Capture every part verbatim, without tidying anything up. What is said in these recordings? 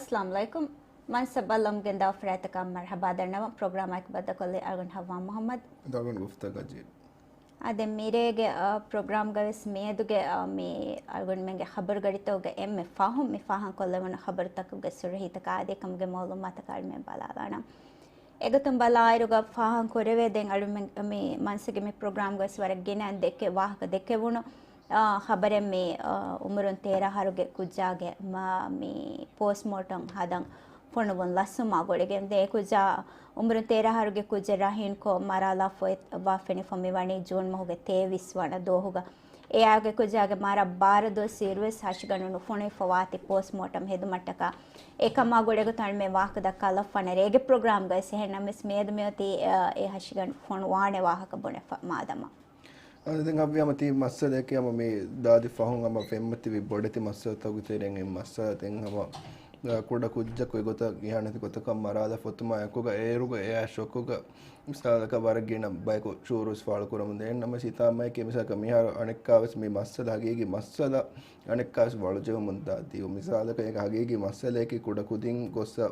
އައްސަލާމު ޢަލައިކުމް. މަންސަ ބައްލަމުގެ ދާ ފަރާތަކަށް މަރުޙަބާ ދަންނަވަން. ޕްރޮގްރާމާއެކު ބައްދަކޮށްލީ އަޅުގަނޑު ހައްވާ މުޙައްމަދު. ދަގުން ގުފްތަ ގަޖީ. އާދެ، މިރޭގެ، އަ، ޕްރޮގްރާމްގަ ވެސް މިއަދުގެ، އަ، މި އަޅުގަނޑުމެންގެ ޚަބަރުގަޑިތަކުގެ އެންމެ ފަހުން މި ފާހަން ކޮށްލެވުނު ޚަބަރުތަކުގެ ސުރަހީތަކާ އާދެ ކަމުގެ މައުލޫމާތަކާ އަޅުމެން ބަލާލާނަން. އެގޮތުން ބަލާއިރުގަ ފާހަން ކުރެވޭ ދެން އަޅުމެން މި މަންސަގެ މި ޕްރޮގްރާމްގަ ވެސް ވަރަށް ގިނަ ދެކެ، ވާހަކަ ދެކެވުނު، އާ، ޚަބަރެއް މި، އާ، އުމުރުން ތޭރަ އަހަރުގެ ކުއްޖާގެ މާ މި ޕޯސްޓްމޯޓަމް ހަދަން ފޮނުވުން ލަސްވުމާ ގުޅިގެން ދެ ކުއްޖާ އުމުރުން ތޭރަ އަހަރުގެ ކުއްޖެއް ރަހީންކޮށް މަރާލާފަ ވާ ފެނިފަ މިވަނީ ޖޫން މަހުގެ ތޭވީސް ވަނަ ދުވަހުގަ. އެއާގެ ކުއްޖާގެ މަރަށް ބާރަ ދުވަސް އިރުވެސް ހަށިގަނޑު ނުފޮނުވިފަ ވާތީ ޕޯސްޓްމޯޓަމް ހެދުމަށްޓަކާ. އެކަމާ ގުޅޭގޮތުން އަޅުމެން ވާހަކަ ދައްކާލަފާނެ ރޭގެ ޕްރޮގްރާމްގައި އެހެންނަމަވެސް މިއަދު މިއޮތީ، އަ، އެ ހަށިގަނޑު ފޮނުވާނެ ވާހަކަ ބުނެފަ މާދަމާ. އަ، ދެން ހައްވި ހަމަ ތީ މައްސަލައަކީ ހަމަ މި ދާދި ފަހުން ހަމަ ފެންމަތިވި ބޮޑެތި މައްސަލަތަކުގެ ތެރެއިން އެއް މައްސަލަ. ދެން ހަމަ، އަ، ކުޑަ ކުއްޖަކު އެގޮތަށް އިހާނެތި ގޮތަކަށް މަރާލާ ފޮތުމާ އެކުގަ އޭރުގަ އެއާ ޝޮކުގަ މިސާލަކަށް ވަރަށް ގިނަ ބަޔަކު ޝުއޫރުވެސް ފާޅުކުރަމުން ދޭން ނަމަ ސިތާމައެކޭ މިސާލަކަށް މިހާރު އަނެއްކާވެސް މި މައްސަލަ ހަގީގީ މައްސަލަ އަނެއްކާވެސް ވަޅުޖެހުމުން ދާ ދިޔު. މިސާލަކަށް އޭގެ ހަގީގީ މައްސަލައަކީ ކުޑަ ކުދިން ގޮއްސަ،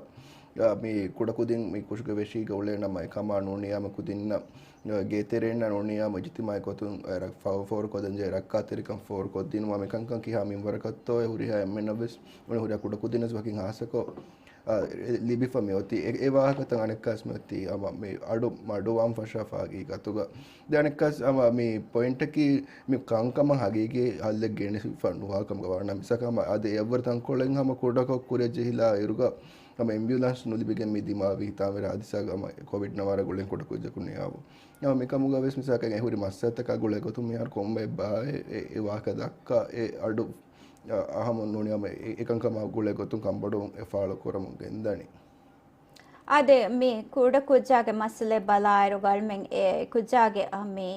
އާ، މި ކުޑަ ކުދިން މި ކުށުގެ ވެށީގަ އުޅޭ ނަމަ އެކަމާ ނޫނިޔާމެ ކުދިންނަށް، އާ، ގޭތެރެއިންނަށް ނޫނިޔާމެ އިޖުތިމާޢީ ގޮތުން، އާ، ރަ-، ފަ-، ފޯރުކޮށްދެންޖެހޭ ރައްކާތެރިކަން ފޯރުކޮށްދިނުމާ މިކަންކަން ކިހާ މިންވަރަކަށްތޯއޭ ހުރިހާ އެންމެންނަށްވެސް އުނި ހުރިހާ ކުޑަ ކުދިންނަސް ވަކިން ހާއްސަކޮށް، އާ، ލިބިފަ މިއޮތީ. އެ، އެ ވާހަކަތައް އަނެއްކާސް މިއޮތީ ހަމަ މި އަޑު މަޑުވާން ފަށާފަ ހަގީގަތުގަ. ދެ އަނެއްކާސް ހަމަ މި ޕޮއިންޓަކީ މި ކަންކަމަށް ހަގީގީ ހައްލެއް ގެނެސްފަ ނުވާ ކަމުގަ ވާނަމަ މިސާލަކަށް ހަމަ އަދި އެއަށްވުރެ ތަންކޮޅެއް ހަމަ ކުޑަކޮށް ކުރިއަށް ޖެހިލާ އިރުގަ ހަމަ އެމްބިއުލާންސް ނުލިބިގެން މި ދިމާވި ހިތާމަވެރި ހާދިސާގަ ހަމަ ކޮވިޑް ނަވާރަ ގުޅެން ކުޑަ ކުއްޖަކު ނިޔާވު. ހަމަ މިކަމުގަ ވެސް މިސާލަކަށް އެ ހުރި މައްސަލަތަކާ ގުޅޭ ގޮތުން މިހާރު ކޮންމެ ބައެއް އެ، އެ ވާހަކަ ދައްކާ އެ އަޑު އަ، އަހަމުން ނޫނީ ހަމަ އެ، އެކަންކަމާ ގުޅޭ ގޮތުން ކަންބޮޑުވުން އެ ފާޅު ކުރަމުން ގެންދަނީ. އާދެ، މި ކުޑަ ކުއްޖާގެ މައްސަލައެއް ބަލާއިރު އަޅުމެން އެ ކުއްޖާގެ، އަ، މި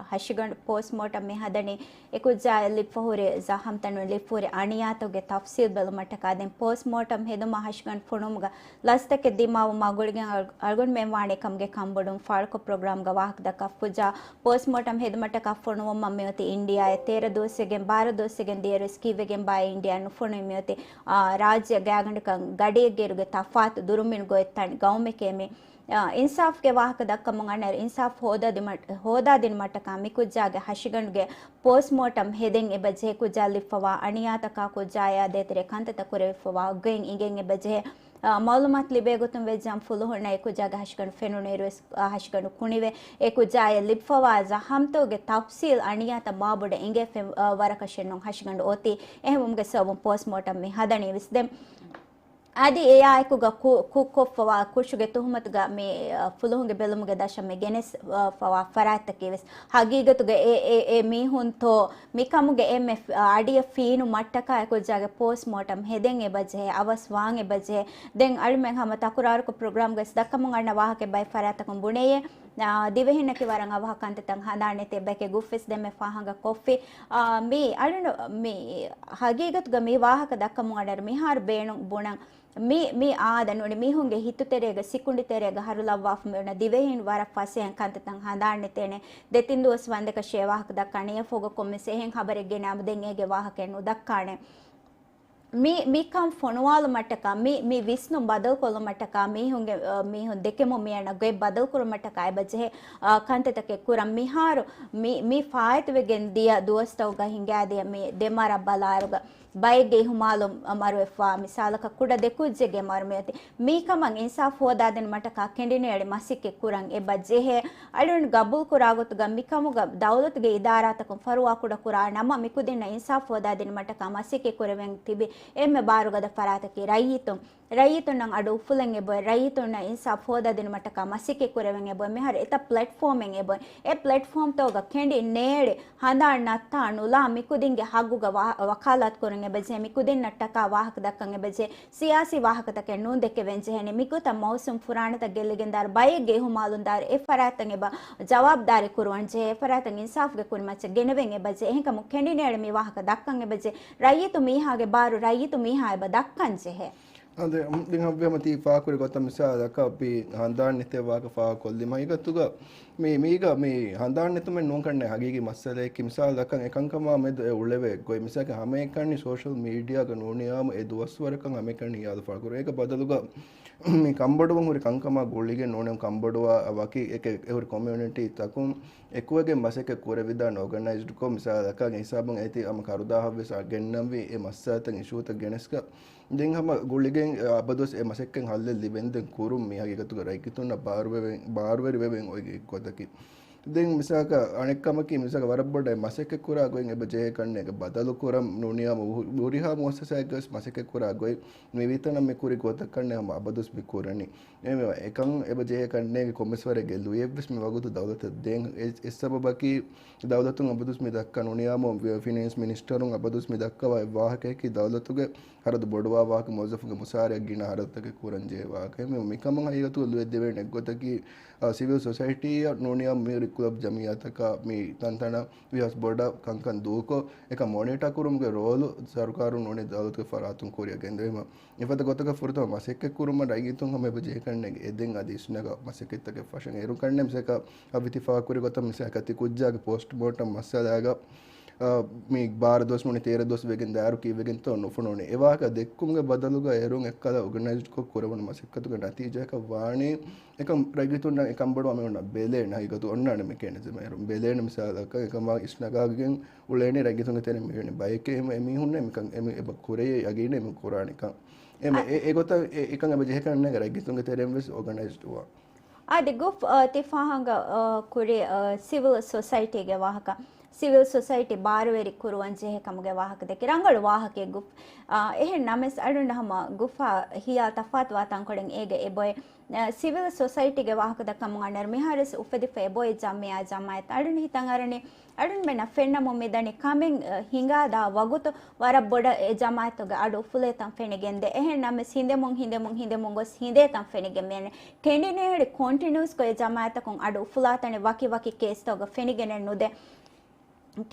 ހަށިގަނޑު ޕޯސްޓްމޯޓަމް މި ހަދަނީ އެ ކުއްޖާއަށް ލިބިފަ ހުރި ޒަހަމްތައް ނޫން ލިބިފަ ހުރި އަނިޔާތަކުގެ ތަފްސީލް ބެލުމަށްޓަކާ. ދެން ޕޯސްޓްމޯޓަމް ހެދުމަށް ހަށިގަނޑު ފޮނުވުމުގަ ލަސްތަކެއް ދިމާވުމާ ގުޅިގެން އަޅު-، އަޅުގަނޑުމެން ވާނެ ކަމުގެ ކަންބޮޑުވުން ފާޅުކޮށް ޕްރޮގްރާމްގަ ވާހަކަ ދައްކާ ކުއްޖާ ޕޯސްޓްމޯޓަމް ހެދުމަށްޓަކާ ފޮނުވުމަށް މިއޮތީ އިންޑިއާއަށް ތޭރަ ދުވަސްވެގެން ބާރަ ދުވަސްވެގެން ދިޔައިރުވެސް ކީއްވެގެން ބާއޭ އިންޑިއާ ނުފޮނުވި މިއޮތީ، އާ، ރާއްޖެ ގާގަނޑަކަށް ގަޑިއެއްގެ އިރުގެ ތަފާތު ދުރުމިން ގޮތް ތަން ގައުމެކޭ މި. އާ، އިންސާފްގެ ވާހަކަ ދައްކަމުން އަންނައިރު އިންސާފް ހޯދާދިނުމަށް-، ހޯދާދިނުމަށްޓަކާ މި ކުއްޖާގެ ހަށިގަނޑުގެ ޕޯސްޓްމޯޓަމް ހެދެން އެބަޖެހޭ ކުއްޖާ ލިބިފަވާ އަނިޔާތަކާ ކުއްޖާއާ ދޭތެރޭ ކަންތައްތައް ކުރެވިފަވާ ގޮތް އިނގެން އެބަޖެހޭ. އާ، މައުލޫމާތު ލިބޭ ގޮތުން ވެއްޖަން ފުލުހުންނަށް އެ ކުއްޖާގެ ހަށިގަނޑު ފެނުނުއިރުވެސް، އާ، ހަށިގަނޑު ކުނިވެ، އެ ކުއްޖާއަށް ލިބިފަވާ ޒަހަމްތަކުގެ ތަފްސީލް އަނިޔާތައް މާބޮޑަށް އިނގޭ ފެ-، އާ، ވަރަކަށެއް ނޫން ހަށިގަނޑު އޮތީ. އެހެންވުމުގެ ސަބަބުން ޕޯސްޓްމޯޓަމް މި ހަދަނީ ވެސް. ދެން އަދި އެއާއެކުގަ ކު-، ކުށްކޮށްފަވާ ކުށުގެ ތުހުމަތުގަ މި، އާ، ފުލުހުންގެ ބެލުމުގެ ދަށަށް މި ގެނެސް-، އާ، ފަވާ ފަރާތްތަކީ ވެސް ހަގީގަތުގަ އެ، އެ، އެ މީހުންތޯ މިކަމުގެ އެންމެ ފ-، އަޑިއަށް ފީނު މަށްޓަކާ އެކުއްޖާގެ ޕޯސްޓްމޯޓަމް ހެދެން އެބަޖެހޭ، އަވަސް ވާން އެބަޖެހޭ. ދެން އަޅުމެން ހަމަ ތަކުރާރުކޮށް ޕްރޮގްރާމްގައި ދައްކަމުން އަންނަ ވާހަކަ ބައެއް ފަރާތަކުން ބުނެޔޭ، އާ، ދިވެހިންނަކީ ވަރަށް އަވަހަށް ކަންތައްތައް ހަނދާން ނެތޭ ބަޔެކޭ ގުފް ވެސް ދެންމެ ފާހަގަ ކޮށްފި. އާ، މި އަޅުނު މި ހަގީގަތުގަ މި ވާހަކަ ދައްކަމުން އަންނައިރު މިހާރު ބޭނުން ބުނަން މި، މި އާދަ ނޫނީ މީހުންގެ ހިތުތެރޭގަ، ސިކުނޑިތެރޭގަ ހަރުލައްވާފަ މިއޮންނަ ދިވެހިން ވަރަށް ފަސޭހައިން ކަންތައްތައް ހަނދާން ނެތޭނެ. ދެތިން ދުވަސް ވަންދެކަށޭ ވާހަކަ ދައްކާނެ އެއަށްފަހުގަ ކޮންމެސް އެހެން ޚަބަރެއް ގެނައިމަ ދެން އޭގެ ވާހަކައެއް ނުދައްކާނެ. މި، މިކަން ފޮނުވާލުމަށްޓަކާ، މި، މި ވިސްނުން ބަދަލުކޮށްލުމަށްޓަކާ، މީހުންގެ، އަ، މީހުން ދެކެމުން މިއަންނަ ގޮތް ބަދަލުކުރުމަށްޓަކާ އެބަޖެހޭ، އަ، ކަންތައްތަކެއް ކުރަން. މިހާރު މި، މި ފާއިތުވެގެން ދިޔަ ދުވަސްތަކުގަ ހިނގާދިޔަ މި ދެ މަރަށް ބަލާއިރުގަ ބައެއްގެ އިހުމާލުން މަރުވެފަ، މިސާލަކަށް ކުޑަ ދެ ކުއްޖެއްގެ މަރު މިއޮތީ. މިކަމަށް އިންސާފް ހޯދާދިނުމަށްޓަކާ ކެނޑިނޭޅި މަސައްކަތް ކުރަން އެބަ ޖެހޭ. އަޅުން ގަބޫލުކުރާ ގޮތުގަ މިކަމުގަ ދައުލަތުގެ އިދާރާތަކުން ފަރުވާކުޑަކުރާ ނަމަ، މިކުދިންނަށް އިންސާފް ހޯދާދިނުމަށްޓަކާ މަސައްކަތް ކުރެވެން ތިބި އެންމެ ބާރުގަދަ ފަރާތަކީ ރައްޔިތުން. ރައްޔިތުންނަށް އަޑު އުފުލެން އެބޮތް، ރައްޔިތުންނަށް އިންސާފް ހޯދާދިނުމަށްޓަކާ މަސައްކަތް ކުރެވެން އެބޮތް. މިހާރު އެތައް ޕްލެޓްފޯމެއް އެބޮތް. އެ ޕްލެޓްފޯމްތަކުގަ ކެނޑި ނޭޅި ހަނދާން ނައްތާ ނުލާ މިކުދިންގެ ހައްގުގަ ވާ-، ވަކާލާތު ކުރަން އެބަޖެހޭ. މިކުދިންނަށްޓަކާ ވާހަކަ ދައްކަން އެބަޖެހޭ. ސިޔާސީ ވާހަކަތަކެއް ނޫން ދެކެވެން ޖެހޭނެ. މިގޮތަށް މައުސޫމް ފުރާނަތައް ގެއްލިގެންދާއިރު ބައެއްގެ އިހުމާލުން ދާއިރު އެ ފަރާތަށް އެބަ ޖަވާބުދާރީ ކުރުވަން ޖެހޭ. އެ ފަރާތަށް އިންސާފްގެ ކުރިމައްޗަށް ގެނެވެން އެބަޖެހޭ. އެހެންކަމުން ކެނޑިނޭޅި މި ވާހަކަ ދައްކަން އެބަޖެހޭ. ރައްޔިތު މީހާގެ ބާރު ރައްޔިތު މީހާ އެބަ ދައްކަން ޖެހޭ. އަދެ ދެން ހައްވެ ހަމަ ތީ ފާކުރި ގޮތަށް މިސާލަކަށް ބީ ހަނދާން ނެތޭ ވާހަކަ ފާކޮށްލީމަ ހަގީގަތުގަ މި، މީގަ މި ހަނދާން ނެތުމެއް ނޫން ކަންނޭ ހަގީގީ މައްސަލައެއް. މިސާލަކަށް އެކަންކަމާ މެދު އެ އުޅެވޭ ގޮތް. މިސާލަކަށް ހަމައެކަނި ސޯޝަލް މީޑިއާގަ ނޫނިޔާމު އެ ދުވަސްވަރަކަށް ހަމައެކަނި ހިޔާލު ފާކުރު. އޭގަ ބަދަލުގަ މި ކަންބޮޑުވުން ހުރި ކަންކަމާ ގުޅިގެން ނޫނެ ކަންބޮޑުވާ ވަކި އެކެއް އެ ހުރި ކޮމިއުނިޓީ ތަކުން އެކުވެގެން މަސައްކަތް ކުރެވިދާނެ އޯގަނައިޒްޑްކޮށް، މިސާލަކަށް ހިސާބުން އޭތި ހަމަ ކަރުދާހަށްވެސް ގެންނަންވީ އެ މައްސަލަތައް އިޝޫތައް ގެނެސްގަ. ދެން ހަމަ ގުޅިގެން އަބަދުވެސް އެ މަސައްކަތް ހައްލެއް ލިބެންދެން ކުރުން މި ހަގީގަތުގަ ރައްޔިތުންނަށް ބާރުވެވެ-، ބާރުވެރިވެވެން އޮތް ގޮތަކީ. ދެން މިސާލަކަށް އަނެއްކަމަކީ މިސާލަކަށް ވަރަށް ބޮޑަށް މަސައްކަތް ކުރާ ގޮތް އެބަ ޖެހޭ ކަންނޭނގެ ބަދަލު ކުރަން ނޫނިޔާމު ހު-، ހުރިހާ މުއައްސަސާއެއްގަވެސް މަސައްކަތް ކުރާ ގޮތް މި ވީތަނަށް މި ކުރި ގޮތަށް ކަންނޭ ހަމަ އަބަދުސް މި ކުރަނީ. އެހެންވީމަ އެކަން އެބަ ޖެހޭ ކަންނޭނގެ ކޮންމެސް ވަރެއްގެ ލުޔެއްވެސް މި ވަގުތު ދައުލަތަށް ދޭން. އެ-، އެއް ސަބަބަކީ ދައުލަތުން އަބަދުސް މި ދައްކާ ނޫނިޔާމު ފިނޭންސް މިނިސްޓަރުން އަބަދުސް މި ދައްކަވާ އެއް ވާހަކަޔަކީ ދައުލަތުގެ ހަރަދު ބޮޑުވާ ވާހަކަ މުވައްޒަފުންގެ މުސާރައަށް ގިނަ ހަރަދުތަކެއް ކުރަން ޖެހޭ ވާހަކަ. މި-، މިކަމަށް ހަގީގަތުގަ ލުޔެއް ދެވޭނެ އެއްގޮތަކީ، އާ، ސިވިލް ސޮސައިޓީއަށް ނޫނިޔާ މި ކްލަބް ޖަމިއްޔާތަކާ މި ތަންތަނަށް ވިޔަސް ބޮޑަށް ކަންކަން ދޫކޮށް، އެކަން މޮނިޓާ ކުރުމުގެ ރޯލު ސަރުކާރުން ނޫނީ ދައުލަތުގެ ފަރާތުން ކުރިއަށް ގެންދެވީމަ، އެފަދަ ގޮތަކަށް ފުރަތަމަ މަސައްކަތް ކުރުމަށް ރައްޔިތުން ހަމަ އެބަ ޖެހޭ ކަންނޭނގެ އެދެން އަދި އިސްނަގާ މަސައްކަތްތަކެއް ފަށަން އޭރުން ކަންނޭ މިސާލަކަށް އަވިތި ފާކުރި ގޮތަށް މިސާލަކަށް ތިކުއްޖާގެ ޕޯސްޓްމޯޓަމް މައްސަލާގަ، އާ، މި ބާރަ ދުވަސް މުނި ތޭރަ ދުވަސް ވެގެން ދާއިރު ކީއްވެގެންތޯ ނުފުނުނީ. އެ ވާހަކަ ދެއްކުމުގެ ބަދަލުގަ އޭރުން އެއްކަލަ އޯގަނައިޒްޑްކޮށް ކުރެވުނު މަސައްކަތުގެ ނަތީޖާއަކަށް ވާނީ އެކަން ރައްޔިތުންނަށް އެކަން ބޮޑު އަމިއުންނަށް ބެލޭނެ ހަގީގަތު އޮންނާނެ މެކޭނިޒަމެއް އޭރުން ބެލޭނެ މިސާލަކަށް އެކަމާ އިސްނަގާގެން އުޅޭނީ ރައްޔިތުންގެ ތެރެއިން މިވެނި ބަޔެކޭ އެމީހުންނޭ މިކަން އެމީ އެބަ ކުރޭ ޔަގީނޭ މި ކުރާނެކަން. އެމެ އެ، އެގޮތަށް އެ، އެކަން އެބަ ޖެހޭކަން ނޭނގެ ރައްޔިތުންގެ ތެރެއިން ވެސް އޯގަނައިޒްޑް ވާ. އާދެ ގުފް، އާ، ތި ފާހަގަ، އާ، ކުރި، އާ، ސިވިލް ސޮސައިޓީގެ ވާހަކަ. ސިވިލް ސޮސައިޓީ ބާރުވެރި ކުރުވަން ޖެހޭ ކަމުގެ ވާހަކަ ދެކެ ރަނގަޅު ވާހަކައެއް ގުފް. އާ، އެހެން ނަމަވެސް އަޅުން ހަމަ ގުފާ ހިޔާ ތަފާތުވާ ތަންކޮޅެއް އޭގެ އެބޮއެ. އަ، ސިވިލް ސޮސައިޓީގެ ވާހަކަ ދައްކަމުން އަންނައިރު މިހާރުވެސް އުފެދިފަ އެބޮއެ ޖަމިއްޔާ ޖަމާއަތް. އަޅުން ހިތަށް އަރަނީ، އަޅުންމެންނަށް ފެންނަމުން މިދަނީ ކަމެއް، އަ، ހިނގާދާ ވަގުތު ވަރަށް ބޮޑަށް އެ ޖަމާއަތުގެ އަޑު އުފުލޭ ތަން ފެނިގެންދޭ. އެހެން ނަމަވެސް ހިނދެމުން، ހިނދެމުން، ހިނދެމުން ގޮސް ހިނދޭ ތަން ފެނިގެން މިއަންނަނީ. ކެނޑިނޭޅި ކޮންޓިނިއުސްކޮށް އެ ޖަމާއަތަކުން އަޑު އުފުލާތަނެއް ވަކި ވަކި ކޭސްތަކުގަ ފެނިގެނެއް ނުދޭ.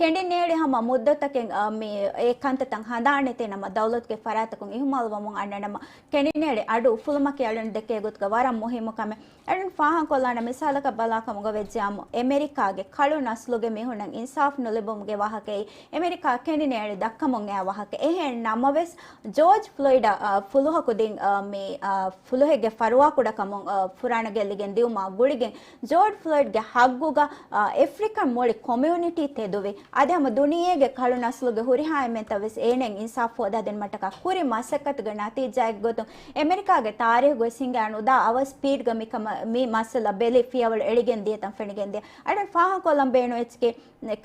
ކެނޑިނޭޅި ހަމަ މުއްދަތަކެއް، އަ، މި އެ ކަންތައްތައް ހަނދާން ނެތޭ ނަމަ، ދައުލަތުގެ ފަރާތަކުން އިހުމާލުވަމުން އަންނަ ނަމަ، ކެނޑިނޭޅި އަޑު އުފުލުމަކީ އަޅުން ދެކޭ ގޮތުގަ ވަރަށް މުހިއްމު ކަމެއް. އަޅުން ފާހަގަކޮށްލާނަ މިސާލަކަށް ބަލާކަމުގަ ވެއްޖެއްޔާމު، އެމެރިކާގެ ކަޅު ނަސްލުގެ މީހުންނަށް އިންސާފް ނުލިބުމުގެ ވާހަކައެއް އެމެރިކާ ކެނޑިނޭޅި ދައްކަމުން އެއާ ވާހަކަ. އެހެން ނަމަވެސް، ޖޯޖް ފްލޮއިޑަށް، އަ، ފުލުހަކު ދިން، އަ، މި، އަ، ފުލުހެއްގެ ފަރުވާކުޑަކަމުން، އަ، ފުރާނަ ގެއްލިގެން ދިއުމާ ގުޅިގެން، ޖޯޖް ފްލޮއިޑްގެ ހައްގުގަ، އަ، އެފްރިކަން މުޅި ކޮމިއުނިޓީ ތެދުވި. އަދި ހަމަ ދުނިޔޭގެ ކަޅު ނަސްލުގެ ހުރިހާ އެންމެންތައް ވެސް އޭނައަށް އިންސާފް ހޯދާދިނުމަށްޓަކާ ކުރި މަސައްކަތުގެ ނަތީޖާއެއްގެ ގޮތުން އެމެރިކާގެ ތާރީހުގައި ހިނގާ ނުދާ އަވަސް ސްޕީޑްގަ މިކަމަށް މި މައްސަލަ ބެލި ފިޔަވަޅު އެޅިގެން ދިޔަ ތަން ފެނިގެންދޭ. އަޅުން ފާހަގަކޮށްލަން ބޭނުން އެއްޗަކީ،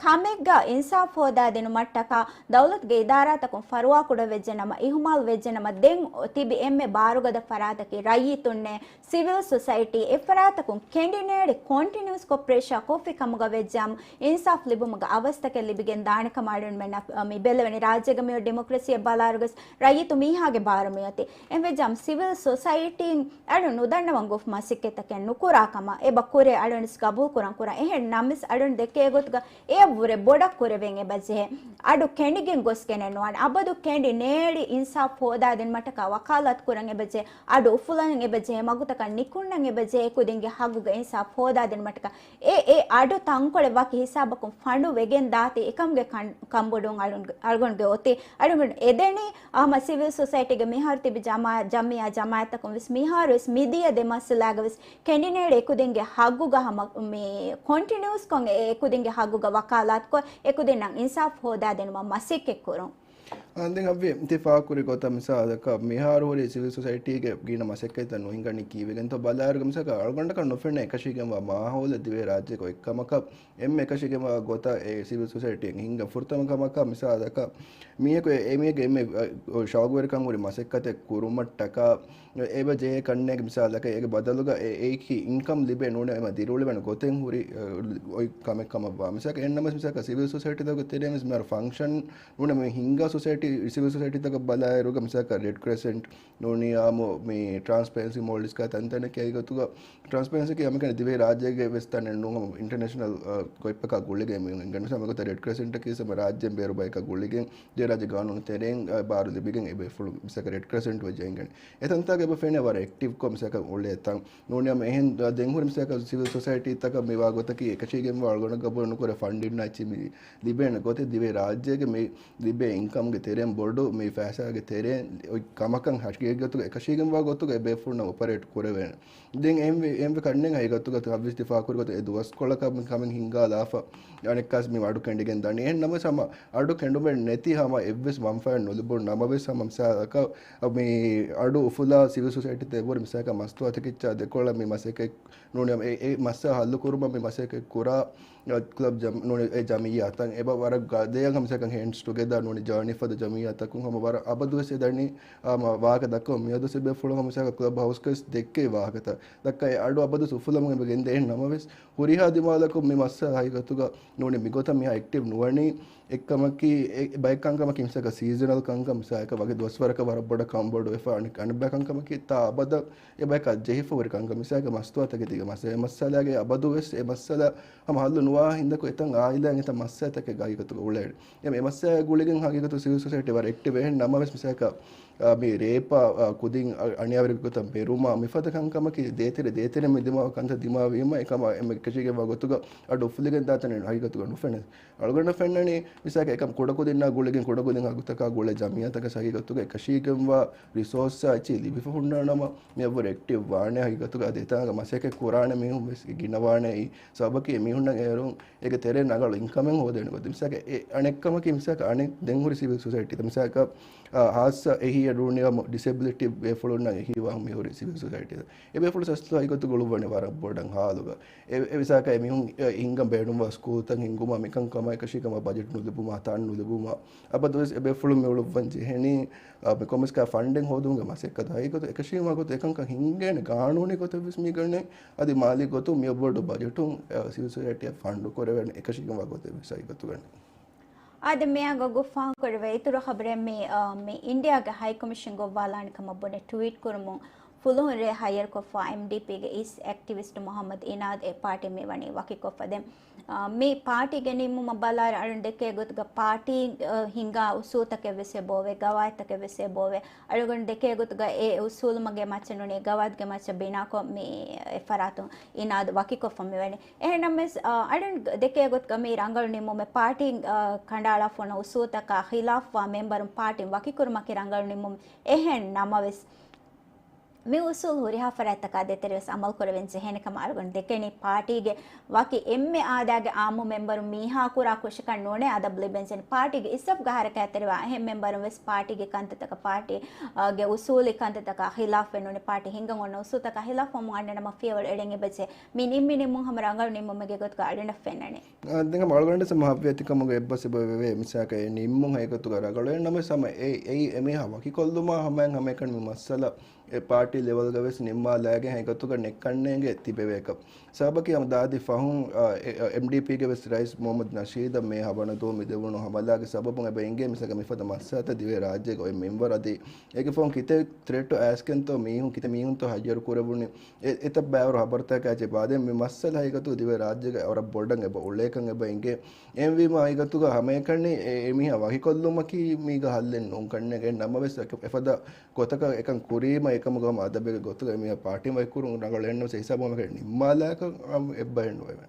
ކަމެއްގަ އިންސާފް ހޯދާދިނުމަށްޓަކާ ދައުލަތުގެ އިދާރާތަކުން ފަރުވާކުޑަ ވެއްޖެ ނަމަ، އިހުމާލު ވެއްޖެ ނަމަ، ދެން ތިބި އެންމެ ބާރުގަދަ ފަރާތަކީ ރައްޔިތުންނޭ. ސިވިލް ސޮސައިޓީ އެފަރާތަކުން ކެނޑިނޭޅި ކޮންޓިނިއުސްކޮށް ޕްރެޝާ ކޮށްފި ކަމުގަ ވެއްޖާމު، އިންސާފް ލިބުމުގެ އަވަސްތަކެއް ލިބިގެން ދާނެ ކަމަށް އަޅުންމެންނަށް މި ބެލެވެނީ. ރާއްޖޭގަ މިއޮތް ޑިމޮކްރަސީއަށް ބަލާއިރުވެސް ރައްޔިތު މީހާގެ ބާރު މިއޮތީ. އެހެންވެއްޖާމު، ސިވިލް ސޮސައިޓީން އަޅުން ނުދަންނަވަން ގޮފް މަސައްކަތްތަކެއް ނުކުރާ ކަމަށް އެބަ ކުރޭ، އަޅުން ވެސް ގަބޫލު ކުރަން ކުރަން. އެހެން ނަމަވެސް އަޅުން ދެކޭ ގޮތުގަ އެޔަށްވުރެ ބޮޑަށް ކުރެވެން އެބަޖެހޭ. އަޑު ކެނޑިގެން ގޮސްގެނެއް ނުވާނެ. އަބަދު ކެނޑި ނޭޅި އިންސާފް ހޯދާދިނުމަށްޓަކާ ވަކާލާތު ކުރަން އެބަޖެހޭ. އަޑު އުފުލަން އެބަޖެހޭ. މަގުތަކަށް ނިކުންނަން އެބަޖެހޭ. އެކުދިންގެ ހައްގުގެ އިންސާފް ހޯދާދިނުމަށްޓަކާ އެ، އެ އަޑު ތަންކޮޅެއް ވަކި ހިސާބަކުން ފަނޑު ވެގެން ދާތީ އެކަމުގެ ކަން، ކަންބޮޑުވުން އަޅުން، އަޅުގަނޑުގެ އޮތީ. އަޅުގަނޑު އެދެނީ ހަމަ ސިވިލް ސޮސައިޓީގެ މިހާރު ތިބި ޖަމާ، ޖަމިއްޔާ ޖަމާއަތްތަކުން ވެސް މިހާރު ވެސް މިދިޔަ ދެ މައްސަލާގަ ވެސް ކެނޑިނޭޅި އެކުދިންގެ ހައްގުގަ ހަމަ މި ކޮންޓިނިއުސްކޮށް އެ އެކުދިންގެ ހައްގުގަ ވަކާލާތުކޮށް، އެކުދިންނަށް އިންސާފް ހޯދާދިނުމަށް މަސައްކަތް ކުރުން. އަނދިން ހައްވި ތި ފާކުރި ގޮތަށް މިސާލަކަށް މިހާރު ހުރި ސިވިލް ސޮސައިޓީގެ ގިނަ މަސައްކަތްތައް ނުހިނގަނީ ކީއްވެގެންތޯ ބަލާއިރުގަ މިސާލަކަށް އަޅުގަނޑަކަށް ނުފެނޭ އެކަށީގެންވާ މާހައުލެއް ދިވެހި ރާއްޖޭގަ އޮތް ކަމަކަށް އެންމެ އެކަށީގެންވާ ގޮތަށް އެ ސިވިލް ސޮސައިޓީއެއް ހިނގަން ފުރަތަމަ ކަމަކަށް މިސާލަކަށް މީހަކު އެ، އެމީހެއްގެ އެންމެ، އަ، ޝައުގުވެރިކަން ހުރި މަސައްކަތެއް ކުރުމަށްޓަކާ އެބަ ޖެހޭ ކަންނޭނގެ މިސާލަކަށް އޭގެ ބަދަލުގަ އެ، އެއީކީ އިންކަމް ލިބޭ ނޫނޭ އެމަ ދިރިއުޅެވޭނެ ގޮތެއް ހުރި، އަ، އޮތް ކަމެއް ކަމަށްވާ. މިސާލަކަށް އެންނަމަސް މިސާލަކަށް ސިވިލް ސޮސައިޓީތަކުގެ ތެރެއިން ވެސް މިހާރު ފަންކްޝަން ނޫނޭ މި ހިނގާ ސޮސައިޓީ ސިވިލް ސޮސައިޓީތަކަށް ބަލާއިރުގަ މިސާލަކަށް ރެޑް ކްރެސެންޓް ނޫނީ އާއްމު މި ޓްރާންސްޕޭރެންސީ މޯލްޑިވްސްގަ ތަންތަނަކީ އެގޮތުގަ ޓްރާންސްޕޭރެންސީ އަމެރިކާގެ ދިވެހި ރާއްޖޭގެ ވެސް ތަނެއް ނޫން ހަމަ އިންޓަރނޭޝަނަލް ގޮތްޕަކާ ގުޅިގެން މި އެނގެން މިސާލަކަށް ރެޑް ކްރެސެންޓަކީ ހަމަ ރާއްޖޭން ބޭރު ބަޔަކާ ގުޅިގެން ދިވެހިރާއްޖެ ގާނޫނު ތެރެއިން ބާރު ލިބިގެން އެބޭފުޅުން މިސާލަކަށް ރެޑް ކްރެސެންޓް ވެއްޖެ އެނގެން. އެތަންތާގަ އެބަ ފެނޭ ވަރަށް އެކްޓިވްކޮށް މިސާލަކަށް އުޅޭ ތަން ނޫނީ ހަމަ އެހެން ދެން ހުރި މިސާލަކަށް ސިވިލް ސޮސައިޓީތަކަށް މިވާ ގޮތަކީ އެކަށީގެންވާ އަޅުގަނޑަށް ގަބޫލު ނުކުރޭ ފަންޑިން އެއްޗެއް މި ލިބޭނެ ގޮތެއް ދިވެހި ރާއްޖޭގެ މި ލިބޭ އިންކަމްގެ ތެރެއިން ބޮޑު މި ފައިސާގެ ތެރެއިން އޮތް ކަމަކަށް ހަގީގަތުގަ އެކަށީގެންވާ ގޮތުގަ އެބޭފުޅުންނަށް އޮޕަރޭޓް ކުރެވޭނެ. ދެން އެހެންވެ، އެހެންވެ ކަންނޭނގެ ހަގީގަތުގަ އަދި ވެސް ތި ފާހަގަކުރި ގޮތަށް އެ ދުވަސްކޮޅަކަށް މި ކަމެއް ހިނގާލާފަ އަނެއްކާސް މި އަޑު ކެނޑިގެން ދަނީ. އެހެން ނަމަވެސް ހަމަ އަޑު ކެނޑުމެއް ނެތި ހަމަ އެއްވެސް މަންފާއެއް ނުލިބުނު ނަމަވެސް ހަމަ މިސާލަކަށް މި އަޑު އުފުލާ ސިވިލް ސޮސައިޓީތައް އެބަހުރި މިސާލަކަށް މަސްތުވާތަކެއްޗާ ދެކޮޅަށް މި މަސައްކަތް ނޫނީ އެ، އެ މައްސަލަ ހައްލު ކުރުމަށް މި މަސައްކަތް ކުރާ ކްލަބް ޖަމް، ނޫނީ އެ ޖަމިއްޔާތައް އެބަ ވަރަށް ގަ، ދެއަށް މިސާލަކަށް ހޭންޑްސް ޓުގެދާ ނޫނީ ޖާނި ފަދަ ޖަމިއްޔާތަކުން ހަމަ ވަރަށް އަބަދުވެސް އެ ދަނީ މަ، ވާހަކަ ދައްކަމުން މިއަދު އެބޭފުޅުން ހަމަ މިސާލަކަށް ކްލަބް ހައުސްގައި ދެއްކޭ ވާހަކަތައް ދައްކާ އެ އަޑު އަބަދު އުފުލަމުން އެބަ ގެންދޭ. އެހެން ނަމަވެސް ހުރިހާ ދިމާލަކުން މި މައްސަލަ ހަގީގަތުގަ ނޫނީ މިގޮތަށް މިހާ އެކްޓިވް ނުވަނީ އެއްކަމަކީ، އެ ބައެއް ކަންކަމަކީ މިސާލަކަށް ސީޒަނަލް ކަންކަން މިސާލަކަށް ވަކި ދުވަސްވަރަކަށް ވަރަށް ބޮޑަށް ކަންބޮޑުވެފަ އަނެއް، އަނެއް ބައެއް ކަންކަމަކީ ތާ އަބަދަށް އެ ބަޔަކާ ޖެހިފަ ހުރި ކަންކަން މިސާލަކަށް މަސްތުވާތަކެތީގެ މައްސަލަ، އެ މައްސަލާގެ އަބަދުވެސް އެ މައްސަލަ ހަމަ ހައްލު ނުވާ ހިނދަކު އެތަން އާއިލާއިން އެތަން މައްސަލަތަކެއް ހަގީގަތުގަ އުޅޭ. އެ މައްސަލަ ގުޅިގެން ހަގީގަތު ސިވިލް ސޮސައިޓީ ވަރަށް އެކްޓިވް އެހެން ނަމަވެސް މިސާލަކަށް އާ، މި ރޭޕާ، އާ، ކުދިން އަ، އަނިޔާވެރި ގޮތަށް މެރުމާ، މިފަދަ ކަންކަމަކީ ދޭތެރެ ދޭތެރެ މި ދިމާވާ ކަންތައް ދިމާވީމަ، އެކަމަ އެންމެ ކެށީގެންވާ ގޮތުގަ އަޑު އުފުލިގެން ދާތަނެއް ހަގީގަތުގަ ނުފެނޭ. އަޅުގަނޑަށް ފެންނަނީ، މިސާލަކަށް އެކަމް ކުޑަކުދިންނާ ގުޅިގެން ކުޑަކުދިން ހަގުތަކާ ގުޅޭ ޖަމިއްޔާތަކަށް ހަގީގަތުގަ އެކަށީގެންވާ ރިސޯސްއާ އެއްޗެއް ލިބިފަ ހުންނަ ނަމަ، މި އެއްވަރު އެކްޓިވް ވާނެ ހަގީގަތުގަ އަދި އެތާނގަ މަސައްކަތް ކުރާނެ މީހުން ވެސް ގިނަވާނެ. އެއީ ސަބަބަކީ އެ މީހުންނަށް އޭރުން އޭގެ ތެރެއިން ރަނގަޅު އިންކަމެއް ހޯދޭނެ ގޮތް. މިސާލަކަށް އެ އަނެއްކަމަކީ، މިސާލަކަށް އަނެއް ދެން ހުރި ސިވިލް ސޮސައިޓީތައް، މިސާލަކަށް، އާ، ހާއްސަ އެހީއަށް ރޫނިއަމު ޑިސެބިލިޓީ ބޭފުޅުންނަށް އެހީވާ މިހުރި ސިވިލް ސޮސައިޓީތައް. އެ ބޭފުޅުން ސަސްތު ހަގީގަތުގަ އުޅުއްވަނީ ވަރަށް ބޮޑަށް ހާލުގަ. އެ، އެ މިސާލަކަށް އެ މީހުން، އެ، ހިންގަން ބޭނުންވާ ސްކޫލްތައް ހިންގުމާ، މިކަންކަމާ އެކަށީގެންވާ ބަޖެޓް ނުލިބުމާ، ތަން ނުލިބުމާ، އަބަދުވެސް އެ ބޭފުޅުން މި އުޅުއްވަން ޖެހެނީ، އާ، މި ކޮމިސްގާ ފަންޑިން ހޯދުމުގެ މަސައްކަތު. ހަގީގަތު އެކަށީގެންވާ ގޮތު އެކަންކަން ހިންގޭނެ ގާނޫނީ ގޮތެއް ވެސް މީގަނެ. އަދި މާލީ ގޮތުން މި ބޮޑު ބަޖެޓުން، އާ، ސިވިލް ސޮސައިޓީއަށް ފަންޑު ކުރެވޭނެ އެކަށީގެންވާ ގޮތެއް ވެސް ހަގީގަތުގަނެ. އާދެ، މިއަނގަ ގޮށް ފާހަގަކުރެވޭ އިތުރު ޚަބަރެއް މި، އާ، މި އިންޑިއާގެ ހައިކޮމިޝަން ގޮއްވާލާނެ ކަމަށް ބުނެ ޓްވީޓް ކުރުމުން ފުލުހުން ރޭ ހައްޔަރުކޮށްފަ އެމްޑީޕީގެ އިސް އެކްޓިވިސްޓް މުހައްމަދު އިނާދު އެ ޕާޓީން މިވަނީ ވަކިކޮށްފަ. ދެން، އާ، މި ޕާޓީގެ ނިންމުމަށް ބަލާއިރު އަޅުން ދެކޭ ގޮތުގަ ޕާޓީ، އާ، ހިނގާ އުސޫލްތަކެއް ވެސް އެބޯވޭ، ގަވާއިދުތަކެއް ވެސް އެބޯވޭ. އަޅުގަނޑު ދެކޭ ގޮތުގަ އެ އުސޫލުމަގެ މައްޗަށް ނޫނީ ގަވާއިދުގެ މައްޗަށް ބިނާކޮށް މި އެ ފަރާތުން އިނާދު ވަކިކޮށްފަ މިވަނީ. އެހެންނަމަވެސް، އަ، އަޅުން ދެކޭ ގޮތުގަ މި ރަނގަޅު ނިންމުމެއް ޕާޓީން، އަ، ކަނޑައަޅާފަ އޮންނަ އުސޫލުތަކާ ޚިލާފްވާ މެމްބަރުން ޕާޓީން ވަކިކުރުމަކީ ރަނގަޅު ނިންމުމެއް. އެހެން ނަމަވެސް، މި އުސޫލު ހުރިހާ ފަރާތްތަކާ ދޭތެރޭވެސް އަމަލު ކުރެވެން ޖެހޭނެ ކަމަށް އަޅުގަނޑު ދެކެނީ. ޕާޓީގެ ވަކި އެންމެ އާދައިގެ އާއްމު މެމްބަރުން މީހާ ކުރާ ކުށަކަށް ނޫނޭ އަދަބު ލިބެން ޖެހެނީ. ޕާޓީގެ އިސަބުގަ ހަރަކާތްތެރިވާ އެހެން މެމްބަރުން ވެސް ޕާޓީގެ ކަންތައްތަކަށް، ޕާޓީގެ އުސޫލީ ކަންތައްތަކާ ޚިލާފްވެ ނޫނީ، ޕާޓީ ހިންގަން އޮންނަ އުސޫލުތަކާ ޚިލާފްވަމުން އަންނަ ނަމަ ފިޔަވަޅު އެޅެން އެބަޖެހޭ. މި ނިންމި ނިންމުން ހަމަ ރަނގަޅު ނިންމުމެއްގެ ގޮތުގަ އަޅުގަނޑަށް ފެންނަނީ. އާ، ދެން ހަމަ އަޅުގަނޑު ހަމަ ހައްވި އެތިކަމުގަ އެއްބަސް އެބަވޭ. މިސާލަކަށް އެ ނިންމުން ހަގީގަތުގަ ރަނގަޅު. ނަމަވެސް ހަމަ އެ، އެ، އެމީހާ ވަކިކޮށްލުމާ ހަމައިން ހަމައެކަނި މި މައްސަލަ އެ ޕާޓީ ލެވެލްގަ ވެސް ނިންމާލާގެން ހަގީގަތުގަ ނެއްކަންނޭނގެ ތިބެވޭކަށް. ސަބަބަކީ ހަމަ ދާދި ފަހުން، އާ، އެ، އެ، އެމްޑީޕީގެ ވެސް ރައީސް މުހައްމަދު ނަޝީދަށް މޭ ހަވަނަދޫ މި ދެވުނު ހަމަލާގެ ސަބަބުން އެބަ އެނގޭ މިސާލަކަށް މިފަދަ މައްސަލަތައް ދިވެހި ރާއްޖޭގަ އޮތް މިންވަރު އަދި އޭގެ ފަހުން ކިތައް ތްރެޓް އައިސްގެންތޯ މީހުން، ކިތައް މީހުންތޯ ހައްޔަރު ކުރެވުނީ. އެ، އެތައް ބައިވަރު ހަބަރުތަކާ އެއްޗެއް ބާދެން މި މައްސަލަ ހަގީގަތު ދިވެހި ރާއްޖޭގަ ވަރަށް ބޮޑަށް އެބަ އުޅޭކަން އެބަ އެނގޭ. އެހެންވީމަ ހަގީގަތުގަ ހަމައެކަނި އެ، އެމީހާ ވަކިކޮށްލުމަކީ މީގަ ހައްލެއް ނޫން ކަންނޭނގެ. ނަމަވެސް އެފަދަ ގޮތަކަށް އެކަން ކުރީމަ އެކަމުގަ ހަމަ އަދަބެއްގެ ގޮތުގަ އެމީހާ ޕާޓީން ވަކިކުރުން ރަނގަޅޭ. ނަމަވެސް ހިސާބު ހަމައެކަނި ނިންމާލާކަށް އަމް އެއްބަހެއް ނުވެވޭ.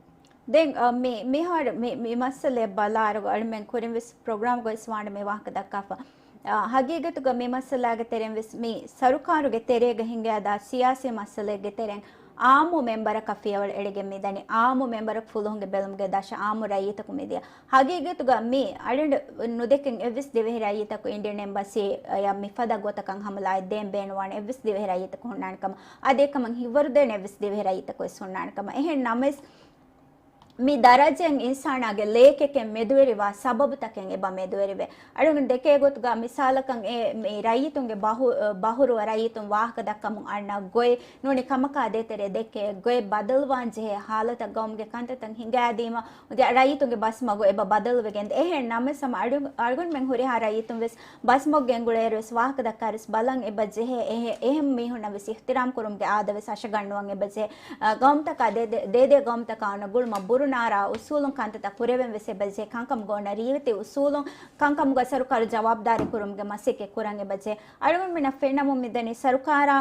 ދެން، އަ، މި، މިހާރު މި، މި މައްސަލައެއް ބަލާއިރު އަޅުމެން ކުރިން ވެސް ޕްރޮގްރާމްގަ ވެސް ވާނެ މި ވާހަކަ ދައްކާފަ. އާ، ހަގީގަތުގަ މި މައްސަލާގެ ތެރެއިން ވެސް މި ސަރުކާރުގެ ތެރޭގަ ހިނގާދާ ސިޔާސީ މައްސަލައެއްގެ ތެރެއިން އާއްމު މެމްބަރަކަށް ފިޔަވަޅު އެޅިގެން މިދަނީ. އާއްމު މެމްބަރަކު ފުލުހުންގެ ބެލުމުގެ ދަށަށް އާއްމު ރައްޔިތަކު މިދިޔަ. ހަގީގަތުގަ މި އަޅުގަނޑު ނުދެކެން އެއްވެސް ދިވެހި ރައްޔިތަކު އިންޑިއަން އެމްބަސީއަށް މިފަދަ ގޮތަކަށް ހަމަލާއެއް ދޭން ބޭނުންވާނެ އެއްވެސް ދިވެހި ރައްޔިތަކު ހުންނާނެ ކަމަށް. އަދި އެކަމަށް ހިތްވަރުދޭނެ އެއްވެސް ދިވެހި ރައްޔިތަކު ވެސް ހުންނާނެ ކަމަށް. އެހެން ނަމަވެސް، މި ދަރަޖައިން އިންސާނާގެ ލޭކެކެއް މެދުވެރިވާ ސަބަބުތަކެއް އެބަ މެދުވެރިވޭ. އަޅުގަނޑު ދެކޭ ގޮތުގަ މިސާލަކަށް އެ މި ރައްޔިތުންގެ ބަހު-، ބަހުރުވަ ރައްޔިތުން ވާހަކަ ދައްކަމުން އަންނަ ގޮތް ނޫނީ ކަމަކާ ދޭތެރޭ ދެކޭ ގޮތް ބަދަލުވާން ޖެހޭ ހާލަތަށް ގައުމުގެ ކަންތައްތައް ހިނގާދީމަ ރައްޔިތުންގެ ބަސްމަގު އެބަ ބަދަލުވެގެން ދޭ. އެހެން ނަމަވެސް ހަމަ އަޅު-، އަޅުގަނޑުމެން ހުރިހާ ރައްޔިތުން ވެސް ބަސްމަގު ގެންގުޅޭއިރު ވެސް ވާހަކަ ދައްކާއިރު ވެސް ބަލަން އެބަ ޖެހޭ. އެހެ-، އެހެން މީހުންނަށް ވެސް އިޙްތިރާމް ކުރުމުގެ އާދަ ވެސް ހަށަގަންނުވަން އެބަ ޖެހޭ. އަ، ގައުމުތަކާ ދޭ-، ދޭ-، ދޭދޭ ގައުމުތަކާ އޮންނަ ގުޅުމަށް ބުރުނާރާ އުސޫލުން ކަންތައްތައް ކުރެވެން ވެސް އެބަ ޖެހޭ. ކަންކަމުގަ އޮންނަ ރީތި އުސޫލުން ކަންކަމުގަ ސަރުކާރު ޖަވާބުދާރީ ކުރުމުގެ މަސައްކަތް ކުރަން އެބަ ޖެހޭ. އަޅުގަނޑުމެންނަށް ފެންނަމުން މިދަނީ ސަރުކާރާ،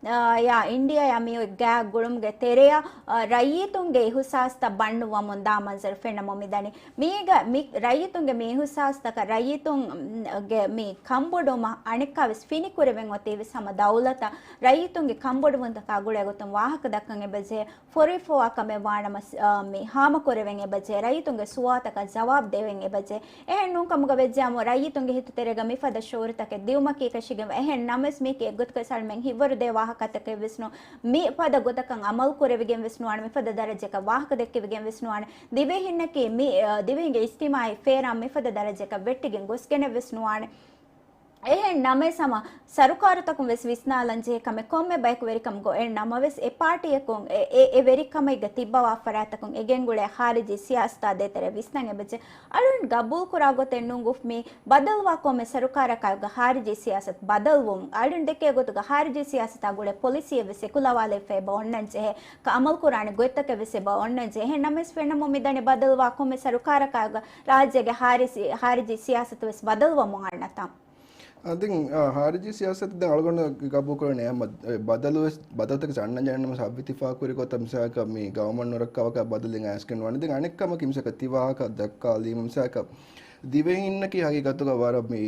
އާ، ޔާ އިންޑިއާ ޔާ މި ގާ ގުޅުމުގެ ތެރެއަށް، އާ، ރައްޔިތުންގެ އިހުސާސްތައް ބަންނުވަމުން ދާ މަންޒަރު ފެންނަމުން މިދަނީ. މީގަ މި ރައްޔިތުންގެ މި އިހުސާސްތަކަށް ރައްޔިތުންގެ މި ކަންބޮޑުވުމަށް އަނެއްކާވެސް ފިނިކުރެވެން އޮތީވެސް ހަމަ ދައުލަތަށް ރައްޔިތުންގެ ކަންބޮޑުވުންތަކާ ގުޅޭ ގޮތުން ވާހަކަ ދައްކަން އެބަޖެހޭ. ފޮރިފޮވާ ކަމެއް ވާނަމަ، އާ، މި ހާމަކުރެވެން އެބަޖެހޭ. ރައްޔިތުންގެ ސުވާލުތަކަށް ޖަވާބު ދެވެން އެބަޖެހޭ. އެހެން ނޫންކަމުގަ ވެއްޖެއަމު ރައްޔިތުންގެ ހިތުތެރޭގަ މިފަދަ ޝުޢޫރުތަކެއް ދިއުމަކީ ކަށިގެން އެހެން ނަމަވެސް މީކީ އެއްގޮތަކަށް އަޅުމެން ހިތްވަރުދޭ ވާހަކަތަކެއް ވެސް ނޫން. މިފަދަ ގޮތަކަށް އަމަލު ކުރެވިގެން ވެސް ނުވާނެ، މިފަދަ ދަރަޖައަކަށް ވާހަކަ ދެއްކެވިގެން ވެސް ނުވާނެ. ދިވެހިންނަކީ މި، އަ، ދިވެހިންގެ އިޖްތިމާޢީ ފޭރާން މިފަދަ ދަރަޖައަކަށް ވެއްޓިގެން ގޮސްގެނެއް ވެސް ނުވާނެ. އެހެން ނަމަވެސް ހަމަ ސަރުކާރުތަކުން ވެސް ވިސްނާލަން ޖެހޭ ކަމެއް ކޮންމެ ބަޔަކު ވެރިކަމުގަ އޮތް ނަމަވެސް އެ ޕާޓީއަކުން އެ، އެ، އެ ވެރިކަމެއްގަ ތިއްބަވާ ފަރާތްތަކުން އެގެންގުޅޭ ޚާރިޖީ ސިޔާސަތާ ދޭތެރޭ ވިސްނަން އެބަޖެ. އަޅުން ގަބޫލުކުރާ ގޮތެއް ނޫން ގުފް މީ ބަދަލުވާ ކޮންމެ ސަރުކާރަކާއިގަ ޚާރިޖީ ސިޔާސަތު ބަދަލުވުން. އަޅުން ދެކޭ ގޮތުގަ ޚާރިޖީ ސިޔާސަތާ ގުޅޭ ޕޮލިސީއެއް ވެސް އެކުލަވާލެވިފަ އެބަ އޮންނަން ޖެހޭ. އަމަލުކުރާނެ ގޮތްތަކެއް ވެސް އެބަ އޮންނަން ޖެހޭ. ނަމަވެސް ފެންނަމުން މިދަނީ ބަދަލުވާ ކޮންމެ ސަރުކާރަކާއިގަ ރާއްޖޭގެ ޚާރިޖީ، ޚާރިޖީ ސިޔާސަތު ވެސް ބަދަލުވަމުން އަންނަތާ. އަ، ދެން، އާ، ޚާރިޖީ ސިޔާސަތު ދެން އަޅުގަނޑު ގަބޫލުކުރަނީ އެހެން ބަ-، އެ، ބަދަލު ވެސް، ބަދަލުތަކެއް އަންނަން ޖެހޭނަމަ ސައްވިތިފާ ކުރި ގޮތަށް މިސާލަކަށް މި ގައުމަށް ނުރައްކާވާކަށް ބަދަލެއް އައިސްގެން ނުވާނެ. ދެން އަނެއް ކަމަކީ މިސާލަކަށް ތި ވާހަކަ ދައްކާލީމަ މިސާލަކަށް ދިވެހިންނަކީ ހަގީގަތުގަ ވަރަށް މި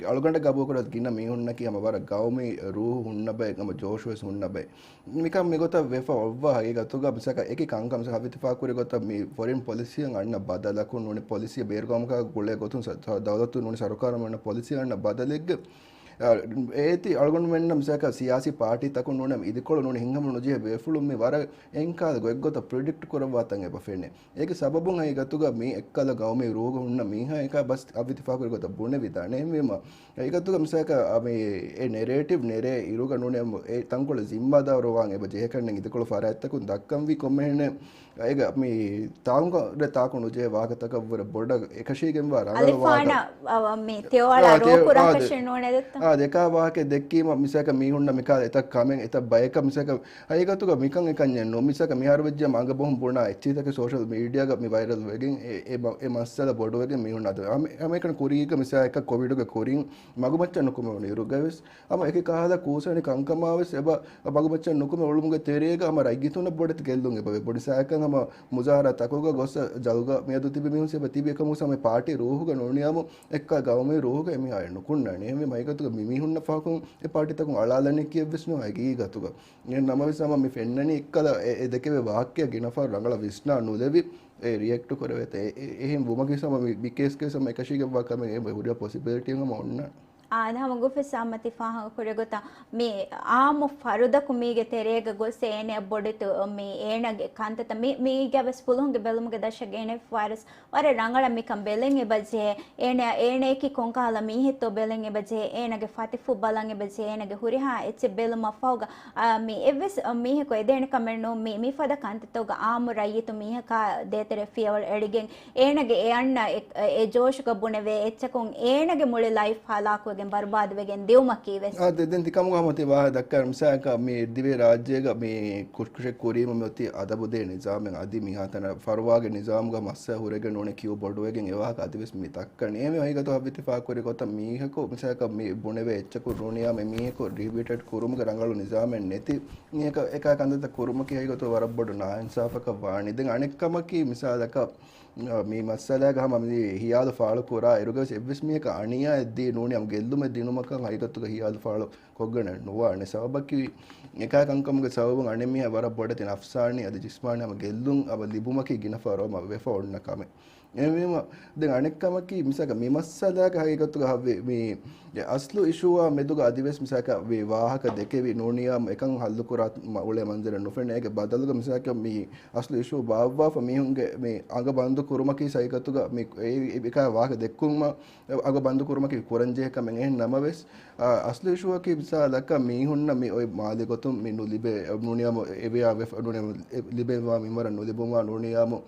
އަޅުގަނޑަށް ގަބޫލުކުރާ ގިނަ މީހުންނަކީ ހަމަ ވަރަށް ގައުމީ ރޫހު ހުންނަ ބައެއް، ހަމަ ޖޯޝު ވެސް ހުންނަ ބައެއް. މިކަން މިގޮތަށް ވެފަ އޮއްވާ ހަގީގަތުގަ މިސާލަކަށް އެކި ކަންކަން މިސާލަކަށް ސައްވިތިފާ ކުރި ގޮތަށް މި ފޮރިން ޕޮލިސީއަށް އަންނަ ބަދަލަކުން ނޫނީ ޕޮލިސީ ބޭރުގައުމަކާ ގުޅޭ ގޮތުން ސަ-، ސަ-، ދައުލަތުން ނޫނީ ސަރުކާރުން އަންނަ ޕޮލިސީއަށް އަންނަ ބަދަލެއްގަ، އާ، އޭތި އަޅުގަނޑުމެންނަށް މިސާލަކަށް ސިޔާސީ ޕާޓީތަކުން ނޫނީ އިދިކޮޅު ނޫނީ ހިތްހަމަ ނުޖެހޭ ބޭފުޅުން މި ވަރަށް އެންކާލަ ގޮތްގޮތަށް ޕްރިޑިކްޓް ކުރައްވާތަން އެބަ ފެނޭ. އޭގެ ސަބަބުން ހަގީގަތުގަ މި އެއްކަލަ ގައުމީ ރޫހުގަ ހުންނަ މީހާ އެކާ ބަސް ސައްވިތިފާ ކުރި ގޮތަށް ބުނެވިދާނެ. އެހެންވީމަ ހަގީގަތުގަ މިސާލަކަށް އަ، މި އެ ނެރޭޓިވް ނެރޭ އިރުގަ ނޫނީ އެ ތަންކޮޅެއް ޒިންމާދާރުވާން އެބަ ޖެހޭކަންނެއް އިދިކޮޅު ފަރާތްތަކުން ދައްކަންވީ ކޮންމެހެންނެއް އޭގަ މި ތާނގަ ރެ ތާކު ނުޖެހޭ ވާހަކަތަކަށްވުރެ ބޮޑަށް އެކަށީގެންވާ ރަނގަޅު ވާހަކަ. އަލިފާނަށް، އަ، މި ތެޔޮއަޅާ ރޯ ކުރާކަށެއް ނޫނޭ ދެއްތޯ؟ އާ، ދެކާ ވާހަކަ ދެއްކީމަ މިސާލަކަށް މީހުންނަށް މިކާ އެތައް ކަމެއް އެތައް ބަޔަކަށް މިސާލަކަށް ހަގީގަތުގަ މިކަން އެކަންޏެއް ނޫން. މިސާލަކަށް މިހާރު ވެއްޖެ އަނގަބަހުން ބުނާ އެއްޗިހިތަކެއް ސޯޝަލް މީޑިއާގަ މި ވައިރަލް ވެގެން އެ، އެ މަ-، އެ މައްސަލަ ބޮޑުވެގެން މީހުން އަދު ހަމަ، ހަމައެކަނި ކުރީގަ މިސާލަކަށް ކޮވިޑުގެ ކުރިން މަގުމައްޗަށް ނުކުމެވުނު އިރުގަވެސް ހަމަ އެކި ކަހަލަ ކޫސަނި ކަންކަމާވެސް އެބަ މަގުމައްޗަށް ނުކުމެ އުޅުމުގެ ތެރޭގަ ހަމަ ރައްޔިތުންނަށް ބޮޑެތި ގެއްލުން އެބަވޭ. ބޮޑި ސާކަން ހަމަ މުޒާހަރާތަކުގަ ގޮސް ޖަލުގަ މިއަދު ތިބި މީހުން އެބަ ތިބި އެކަމު ހަމަ ޕާޓީ ރޫހުގަ ނޫނިއްޔާމު އެއްކަ ގައުމީ ރޫހުގަ އެމީހާ ނުކުންނާނެ. އެހެންވީމަ ހަގީގަތުގަ މި މީހުންނަށް ފަހަކުން އެ ޕާޓީތަކުން އަޅާލަނީ ކިއެއްވެސް ނޫން ހަގީގަތުގަ. އެހެން ނަމަވެސް ހަމަ މި ފެންނަނީ އެއްކަލަ އެ، އެ ދެކެވޭ ވާހަކައަށް ގިނަ ފަހަރު ރަނގަޅަށް ވިސްނާ ނުލެވި އެ ރިއެކްޓް ކުރެވޭތަ؟ އެ، އެ، އެހެން ވުމަކީ ހަމަ މި، މި ކޭސްގެ ހަމަ އެކަށީގެންވާ ކަމެއް އެ ހުރިހާ ޕޮސިބިލިޓީއެއް ހަމަ އޮންނާނެ. އާދެ، ހަމަ ގުފި ސާމަތި ފާހަގަ ކުރި ގޮތަށް މި އާއްމު ފަރުދަކު މީގެ ތެރޭގަ ގޮސް އޭނަ ބޮޑެތި މި އޭނަގެ ކަންތައްތައް މި، މީގަވެސް ފުލުހުންގެ ބެލުމުގެ ދަށަށް ގެނެފައިވާރުސް ވަރަށް ރަނގަޅަށް މިކަން ބެލެން އެބަޖެހޭ. އޭނަ، އޭނައަކީ ކޮންކަހަލަ މީހެއްތޯ ބެލެން އެބަޖެހޭ. އޭނަގެ ފަތިފުށް ބަލަން އެބަޖެހޭ. އޭނަގެ ހުރިހާ އެއްޗެއް ބެލުމަށްފަހުގަ، އާ، މި އެއްވެސް މީހަކު އެދޭނެ ކަމެއް ނޫން. މި، މިފަދަ ކަންތައްތަކުގަ އާއްމު ރައްޔިތު މީހަކާ ދޭތެރޭ ފިޔަވަޅު އެޅިގެން އޭނަގެ އެ އަންނަ އެ، އެ ޖޯޝުގަ ބުނެވޭ އެއްޗަކުން އޭނަގެ މުޅި ލައިފް ހަލާކުވެގެން ބަރުބާދުވެގެން ދިއުމަކީ ވެސް. އާ، ދެ-، ދެން ތިކަމުގަ ހަމަ ތި ވާހަ ދައްކާ މިސާލަކަށް މި ދިވެހި ރާއްޖޭގަ މި ކުށްކުށެއް ކުރީމަ މި އޮތީ އަދަބު ދޭ ނިޒާމެއް އަދި މިހާތަނަށް ފަރުވާގެ ނިޒާމުގަ މައްސަލަ ހުރެގެން ނޫނީ ކިޔޫ ބޮޑުވެގެން އެ ވާހަކަ އަދިވެސް މި ދައްކަނީ. އެހެންވެ ހަގީގަތު ހައްވިތިފާ ކުރި ގޮތަށް މީހަކު މިސާލަކަށް މި ބުނެވޭ އެއްޗަކު ނޫނިއްޔާ މި މީހަކު ރީހަބިލިޓޭޓް ކުރުމުގެ ރަނގަޅު ނިޒާމެއް ނެތި މީހަކަށް އެކާ ކަންތައްތައް ކުރުމަކީ ހަގީގަތު ވަރަށް ބޮޑު ނާއިންސާފަކަށް ވާނީ. ދެން އަނެއް ކަމަކީ މިސާލަކަށް މި މައްސަލާގަ ހަމަ މި ހިޔާލު ފާޅު ކުރާ އިރުގަވެސް އެއްވެސް މީހަކަށް އަނިޔާއެއް ދީ ނޫނީ ހަމަ ގެއްލުމެއް ދިނުމަކަށް ހަގީގަތުގަ ހިޔާލު ފާޅު ކޮށްގަނެ ނުވާނެ. ސަބަބަކީ އެކާ ކަންކަމުގެ ސަބަބުން އަނެއް މީހާ ވަރަށް ބޮޑެތި ނަފްސާނީ އަދި ޖިސްމާނީ ހަމަ ގެއްލުން އަބަ ލިބުމަކީ ގިނަ ފަހަރު ހަމަ ވެފަ އޮންނަ ކަމެއް. އެހެންވީމަ، ދެން އަނެއް ކަމަކީ، މިސާލަކަށް މި މައްސަލާގެ ހަގީގަތުގަ ހައްވި މި އަސްލު އިޝޫއާ މެދުގަ އަދިވެސް މިސާލަކަށް ވާހަކަ ދެކެވި ނޫނިޔާމު އެކަން ހައްލުކުރާ މަ-، އުޅޭ މަންޒަރެއް ނުފެނޭ. އޭގެ ބަދަލުގަ މިސާލަކަށް މި އަސްލު އިޝޫ ބާއްވާފަ މީހުންގެ މި އަނގަ ބަންދު ކުރުމަކީ ހަގީގަތުގަ މި އެ-، އެ-، އެކާ ވާހަކަ ދެއްކުމަށް އަގު ބަންދު ކުރުމަކީ ކުރަންޖެހޭ ކަމެއް. އެހެން ނަމަވެސް، އާ، އަސްލު އިޝޫއަކީ މިސާލަކަށް މީހުންނަށް މި އޮތް މާލެ ގޮތުން މި ނުލިބޭ، ނޫނިޔާމު އެވެޔާ ވެފަ، ނޫނިޔާމު އެ-، ލިބެންވާ މިންވަރަށް ނުލިބުމާ، ނޫނިޔާމު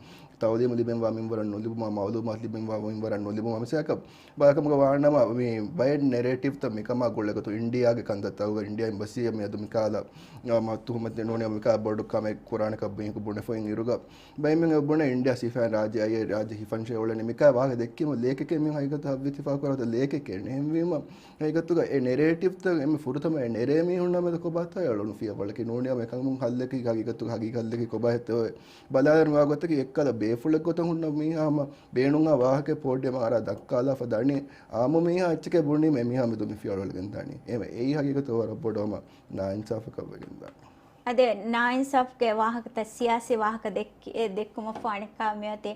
ތައުލީމު ލިބެންވާ މިންވަރަށް ނުލިބުމާ، މައުލޫމާތު ލިބެންވާ މިންވަރަށް ނުލިބުމާ، މިސާލަކަށް ބައެއް ކަމުގަ ވާނަމަ، މި ބައެއް ނެރޭޓިވްތައް މިކަމާ ގުޅޭގޮތުން އިންޑިއާގެ ކަންތައްތަކުގަ އިންޑިއާ އެމްބަސީއަށް މިއަދު މިކާލަ، އާ، މަ-، ތުހުމަތެއް ނޫނިޔާ މިކާ ބޮޑު ކަމެއް ކުރާނެކަން ބުނެފައި އިރުގަ، ބައެއް މީހުން ބުނެ އިންޑިއާ ސިފައިން ރާއްޖެ އައި ރާއްޖެ ހިފަންށޭ އުޅެނީ. މިކާ ވާހަކަ ދެއްކީމަ ލޭކެކޭ މީހުން ހަގީގަތު ހައްވި ތިފާ ކުރާތަ ލޭކެކޭ. އެހެންވީމަ، ހަގީގަތުގަ އެ ނެރޭޓިވްތައް އެންމެ ފުރަތަމަ އެ ނެރޭ މީހުންނާ މެދު ކޮބާތޯ އެ އަޅުނު ފިޔަވަޅަކީ ނޫނިޔާމު އެކަމުން ހައްލަކީ ހަގީގަތުގަ ހަގީގަތް ހައްލަކީ ކޮބާހެއްތޯ އެ ބަލާލަން ވާ ގޮތަކީ އެއްކަލަ ބޭފުޅެއް ގޮތަށް ހުންނަ މީހާ ހަމަ ބޭނުންވާ ވާހަކައެއް ޕޯޑިއަމަށް އަރާ ދައްކާލާފަ ދާނީ އާއްމު މީހާ އެއްޗެކޭ ބުނީމަ އެ މީހާ މެދު މި ފިޔަވަޅު ވެގެން ދާނީ. އެ، އެއީ ހަގީގަތު ވަރަށް ބޮޑު ހަމަ ނާއިންސާފަކަށް ވެގެން ދާނީ. އަދި ނާއިންސާފްގެ ވާހަކަތައް ސިޔާސީ ވާހަކަ ދެއްކި-، އެ ދެއްކުމަށްފަހު އަނެއްކާ މިއޮތީ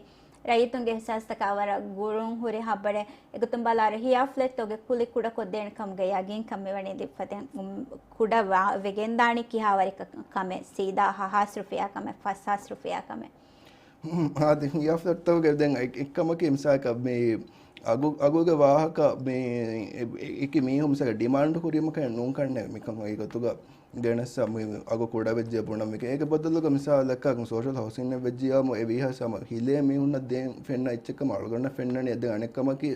ރައްޔިތުންގެ އިހްސާސްތަކާ ވަރަށް ގުޅުން ހުރި ހަބަރެއް. އެގޮތުން ބަލާއިރު ހިޔާ ފްލެޓްތަކުގެ ކުލި ކުޑަކޮށްދޭނެ ކަމުގެ ޔަގީންކަން މިވަނީ ދިއްފަތެއް، އުން، ކުޑަ ވާ-، ވެގެންދާނީ ކިހާވަރި ކަ-، ކަމެއް. ސީދާ ހަ-، ހާސް ރުފިޔާ ކަމެއް، ފަސް ހާސް ރުފިޔާ ކަމެއް. އާދެ، ހިޔާ ފްލެޓްތަކުގެ ދެން އެ-، އެއްކަމަކީ މިސާލަކަށް މި އަގު-، އަގުގެ ވާހަކަ މި އެ-، އެ-، އެކި މީހުން މިސާލަކަށް ޑިމާންޑް ކުރީމަކަށް ނޫންކަންނެ މިކަން ހަގީގަތުގަ ގެނެއްސަ މި އަގު ކުޑަވެއްޖެ ބުނަން މިކަން. އޭގެ ބަދަލުގަ މިސާލަކަށް ސޯޝަލް ހައުސިންއެއް ވެއްޖިޔާމު އެ ވީހާސް ހަމަ ހިލޭ މީހުންނަށް ދޭން ފެންނަ އެއްޗެއް ކަމަށް އަޅުގަނޑަށް ފެންނަނީ. އަދި އަނެއް ކަމަކީ،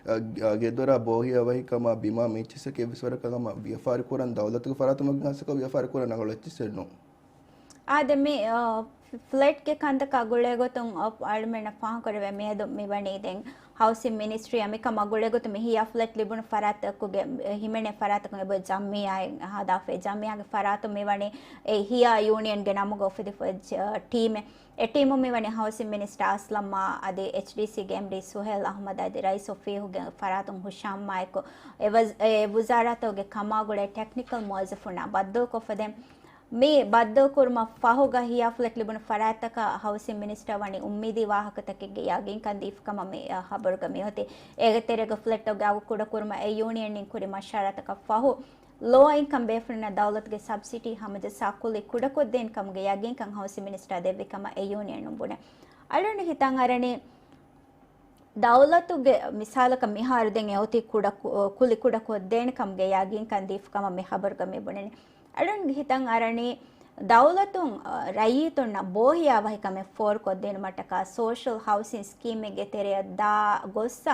އަ، އަ، ގެދޮރާ ބޯހިޔާވަހިކަމާ ބިމާ މީޗިސްއެކޭ ވެސް ވަރަކަށް ހަމަ ވިޔަފާރި ކުރަން ދައުލަތުގެ ފަރާތުން ވަކި ހާއްސަކޮށް ވިޔަފާރި ކުރަން ރަނގަޅު އެއްޗިސް ނޫން. އާދެ، މި، އަ، ފްލެޓްގެ ކަންތަކާ ގުޅޭގޮތުން އަ-، އަޅުމެންނަށް ފާހަގަކުރެވޭ މިއަދު މިވަނީ ދެން ހައުސިން މިނިސްޓްރީއަށް މިކަމާ ގުޅޭގޮތުން މި ހިޔާ ފްލެޓް ލިބުނު ފަރާތްތަކުގެ، އެ، ހިމެނޭ ފަރާތަކުން އެބަ ޖަމްޢިއްޔާއެއް ހަދާފައި. ޖަމްޢިއްޔާގެ ފަރާތުން މިވަނީ އެ ހިޔާ ޔޫނިއަންގެ ނަމުގަ އުފެދިފައި ޖ-، ޓީމެއް. އެ ޓީމުން މިވަނީ ހައުސިން މިނިސްޓަރ އަސްލަމްއާ އަދި އެޗްޑީސީގެ އެމްޑީ ސުހޭލް އަހްމަދު އަދި ރައީސް އޮފީހުގެ ފަރާތުން ހުޝާމްއާއެކު އެ ވަޒް-، އެ ވުޒާރާތަކުގެ ކަމާގުޅޭ ޓެކްނިކަލް މުވައްޒަފުންނާ ބައްދަލުކޮށްފަ ދެން މި ބައްދަލުކުރުމަށް ފަހުގަ ހިޔާ ފްލެޓް ލިބުނު ފަރާތްތަކަށް ހައުސިން މިނިސްޓަރ ވަނީ އުއްމީދީ ވާހަކަތަކެއްގެ ޔަގީންކަން ދީފަ ކަމަށް މި، އަ، ހަބަރުގަ މިއޮތީ. އޭގެ ތެރޭގަ ފްލެޓްތަކުގެ އަގު ކުޑަކުރުމަށް އެ ޔޫނިއަންއިން ކުރި މަޝްވަރާތަކަށް ފަހު، ލޯ އިންކަމް ބޭފުޅުންނަށް ދައުލަތުގެ ސަބްސިޑީ ހަމަޖައްސާ ކުލި ކުޑަކޮށްދޭނެ ކަމުގެ ޔަގީންކަން ހައުސިން މިނިސްޓަރ ދެއްވި ކަމަށް އެ ޔޫނިއަނުން ބުނޭ. އަޅުގަނޑު ހިތަށް އަރަނީ، ދައުލަތުގެ މިސާލަކަށް މިހާރު ދެން އެ އޮތީ ކުޑަ ކު-، ކުލި ކުޑަ ކޮށްދޭނެ ކަމުގެ ޔަގީންކަން ދީފަ ކަމަށް މި ހަބަރުގަ މި ބުނެނީ. އަޅުގަނޑުގެ ހިތަށް އަރަނީ، ދައުލަތުން، އަ، ރައްޔިތުންނަށް ބޯހިޔާވަހިކަމެއް ފޯރުކޮށްދިނުމަށްޓަކާ ސޯޝަލް ހައުސިން ސްކީމެއްގެ ތެރެއަށް ދާ ގޮއްސަ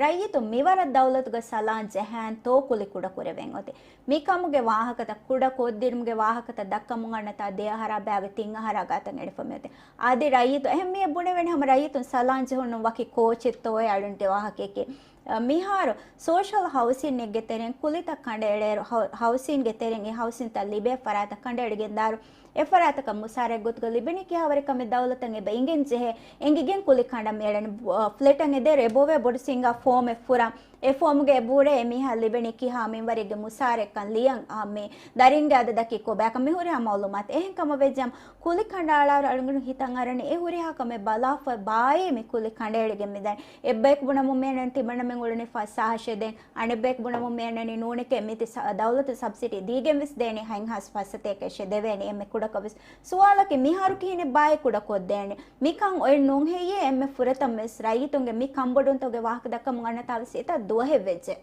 ރައްޔިތުން މިވަރަށް ދައުލަތުގެ ސަލާން ޖަހާން ތޯ ކުލި ކުޑަކުރެވެން އޮތީ. މިކަމުގެ ވާހަކަތައް ކުޑަ ކޮށްދިނުމުގެ ވާހަކަތައް ދައްކަމުން އަންނަތާ ދެ އަހަރާ ބައިވެ ތިން އަހަރާ ގާތަށް އެޅިފަ މިއޮތީ. އަދި ރައްޔިތު އެހެން މިއެއް ބުނެވެން ހަމަ ރައްޔިތުން ސަލާން ޖެހުނު ވަކި ކޯޗެއްތޯއޭ އަޅުންގެ ވާހަކައެކޭ. އަ، މިހާރު ސޯޝަލް ހައުސިންއެއްގެ ތެރެއިން ކުލިތައް ކަނޑައެޅޭއިރު ހައު-، ހައުސިންގެ ތެރެއިން އެ ހައުސިންތައް ލިބޭ ފަރާތަށް ކަނޑައެޅިގެންދާއިރު އެ ފަރާތަކަށް މުސާރައެއް ގޮތުގަ ލިބެނީ ކިހާވަރެއް ކަމެއް ދައުލަތަށް އެބަ އިނގެން ޖެހޭ. އެނގިގެން ކުލި ކަނޑަ މިއެޅެން، އަ، ފްލެޓަށް އެދޭއިރު އެބޮވޭ ބޮޑު ސިންގާ ފޯމެއް ފުރަން. އެ ފޯމުގަ އެބުރޭ އެމީހާ ލިބެނީ ކިހާ މިންވަރެއްގެ މުސާރައެއްކަން ލިޔަން، އާ، މި ދަރިންގެ އަދަދަކީ ކޮބާކަން މި ހުރިހާ މައުލޫމާތު. އެހެން ކަމަށް ވެއްޖެއްޔާ ކުލި ކަނޑައަޅާއިރު އަޅުގަނޑު ހިތަށް އަރަނީ އެ ހުރިހާ ކަމެއް ބަލާފަ ބާއޭ މި ކުލި ކަނޑައެޅިގެން މިދަނީ. އެއްބަޔަކު ބުނަމުން މިއަންނަނީ ތިމަންނަމެން އުޅުނީ ފަސް އަހަށޭ ދެން އަނެއްބަޔަކު ބުނަމުން މިއަންނަނީ ނޫނެކޭ މިތި ސަ-، ދައުލަތު ސަބްސިޑީ ދީގެން ވެސް ދޭނީ ހަތް ހާސް ފަސް ސަތޭކައަށޭ ދެވޭނީ އެންމެ ކުޑަކޮށް ވެސް. ސުވާލަކީ މިހާރު ކިހިނެއް ބާއޭ ކުޑަކޮށްދޭނީ؟ މިކަން އޮތް ނޫން ހެއްޔޭ އެންމެ ފުރަތަމަ ވެސް ރައްޔިތުންގެ މި ކަންބޮޑުވުންތަކުގެ ވާހަކަ ދައްކަމުން އަންނަތާ ވެސް އެތައް ދުވަހެއް ވެއްޖެ.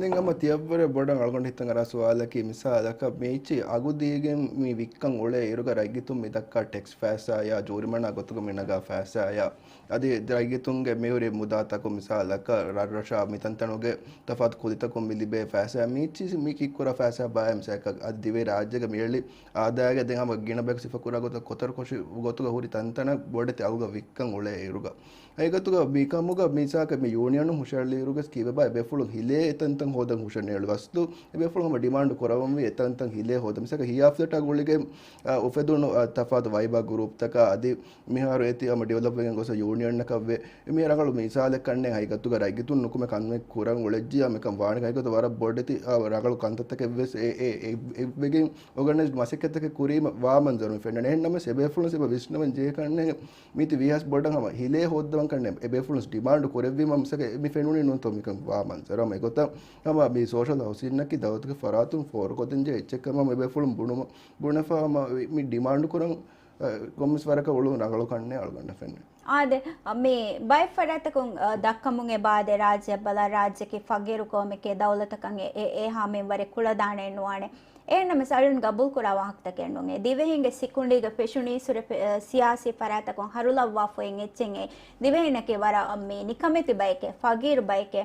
ދެން ހަމަ ތިޔަށްވުރެ ބޮޑަށް އަޅުގަނޑު ހިތަށް އަރާ ސުވާލަކީ މިސާލަކަށް މީޗި އަގު ދީގެން މި ވިއްކަން އުޅޭ އިރުގަ ރައްޔިތުން މި ދައްކާ ޓެކްސް ފައިސާޔާ ޖޫރިމަނާ ގޮތުގަ މި ނަގާ ފައިސާޔާ އަދި ރައްޔިތުންގެ މިހުރި މުދާތަކުން މިސާލަކަށް ރަށްރަށާ މިތަންތަނުގެ ތަފާތު ކުލިތަކުން މި ލިބޭ ފައިސާ މީޗި މި ކިއްކުރާ ފައިސާ ބާއޭ މިސާލަކަށް އަދި ދިވެހި ރާއްޖޭގަ މިއެޅި އާދައިގެ ދެން ހަމަ ގިނަ ބަޔަކު ސިފަކުރާ ގޮތަށް ކޮތަރުކޮށި ގޮތުގަ ހުރި ތަންތަނަށް ބޮޑެތި އަގުގަ ވިއްކަން އުޅޭ އިރުގަ. ހަގީގަތުގަ މިކަމުގަ މިސާލަކަށް މި ޔޫނިއަނުން ހުށަހެޅި އިރުގަސް ކީއްވެބާ ބޭފުޅުން ހިލޭ އެތަން ތަން ހޯދަން ހުށަން އެޅު ވަސްތު އެބޭފުޅުން ހަމަ ޑިމާންޑު ކުރަވަންވީ އެތަންތަން ހިލޭ ހޯދަން. މިސާލަކަށް ހިޔާ ފްލެޓާ ގުޅިގެން، އާ، އުފެދުނު، އާ، ތަފާތު ވައިބާ ގްރޫޕްތަކާ އަދި މިހާރު އޭތި ހަމަ ޑިވެލޮޕް ވެގެން ގޮސް ޔޫނިއަންއަކަށްވެ. މި ރަނގަޅު މިސާލެއް ކަންނޭނގެ ހަގީގަތުގަ ރައްޔިތުން ނުކުމެ ކަންމެ ކުރަން އުޅެއްޖިޔާ މިކަން ވާނެ ހަގީގަތު ވަރަށް ބޮޑެތި، އާ، ރަނގަޅު ކަންތައްތަކެއް ވެސް އެ، އެ، އެ، އެއްވެގެން އޯގަނައިޒްޑް މަސައްކަތްތަކެއް ކުރީމަ ވާ މަންޒަރު މި ފެންނަނީ. އެހެން ނަމަވެސް އެބޭފުޅުން ސިބަ ވިސްނަވަން ޖެހޭ ކަންނޭނގެ މީތި ވީހާވެސް ބޮޑަށް ހަމަ ހިލޭ ހޯއްދަވަން ކަންނޭނގެ އެބޭފުޅުން ޑިމާންޑު ކުރެއްވީމަ މިސަކަ މި ފެނުނީ ނޫންތޯ މިކަން ވާ މަންޒަރު. ހަމަ އެގޮތަށް ހަމަ މި ސޯޝަލް ހައުސިންއަކީ ދައުލަތުގެ ފަރާތުން ފޯރުކޮށްދޭން ޖެހޭ އެއްޗެއްކަމަށް އެބޭފުޅުން ބުނުމަށް ބުނެފަ ހަމަ މި ޑިމާންޑު ކުރަން، އަ، ކޮންމެސް ވަރަކަށް އުޅުން ރަނގަޅު ކަންނޭނގެ އަޅުގަނޑަށް ފެންނަނީ. އާދެ، މި ބައެއް ފަރާތަކުން، އަ، ދައްކަމުން އެބަ އާދޭ ރާއްޖެއަށް ބަލާ، ރާއްޖެއަކީ ފަގީރު ޤައުމެކޭ، ދައުލަތަކަށް އެ، އެ، އެހާ މިންވަރެއް ކުޅަދާނެއެއް ނުވާނެ. އެހެންނަމަވެސް އަޅުން ގަބޫލުކުރާ ވާހަކަތަކެއް ނޫނޭ. ދިވެހިންގެ ސިކުނޑީގަ ފެށުނީއްސުރެ ފެ-، އަ، ސިޔާސީ ފަރާތަކުން ހަރުލައްވާފައި އެއްޗެއް އެ. ދިވެހިންނަކީ ވަރަށް މި ނިކަމެތި ބައެކޭ، ފަގީރު ބައެކޭ.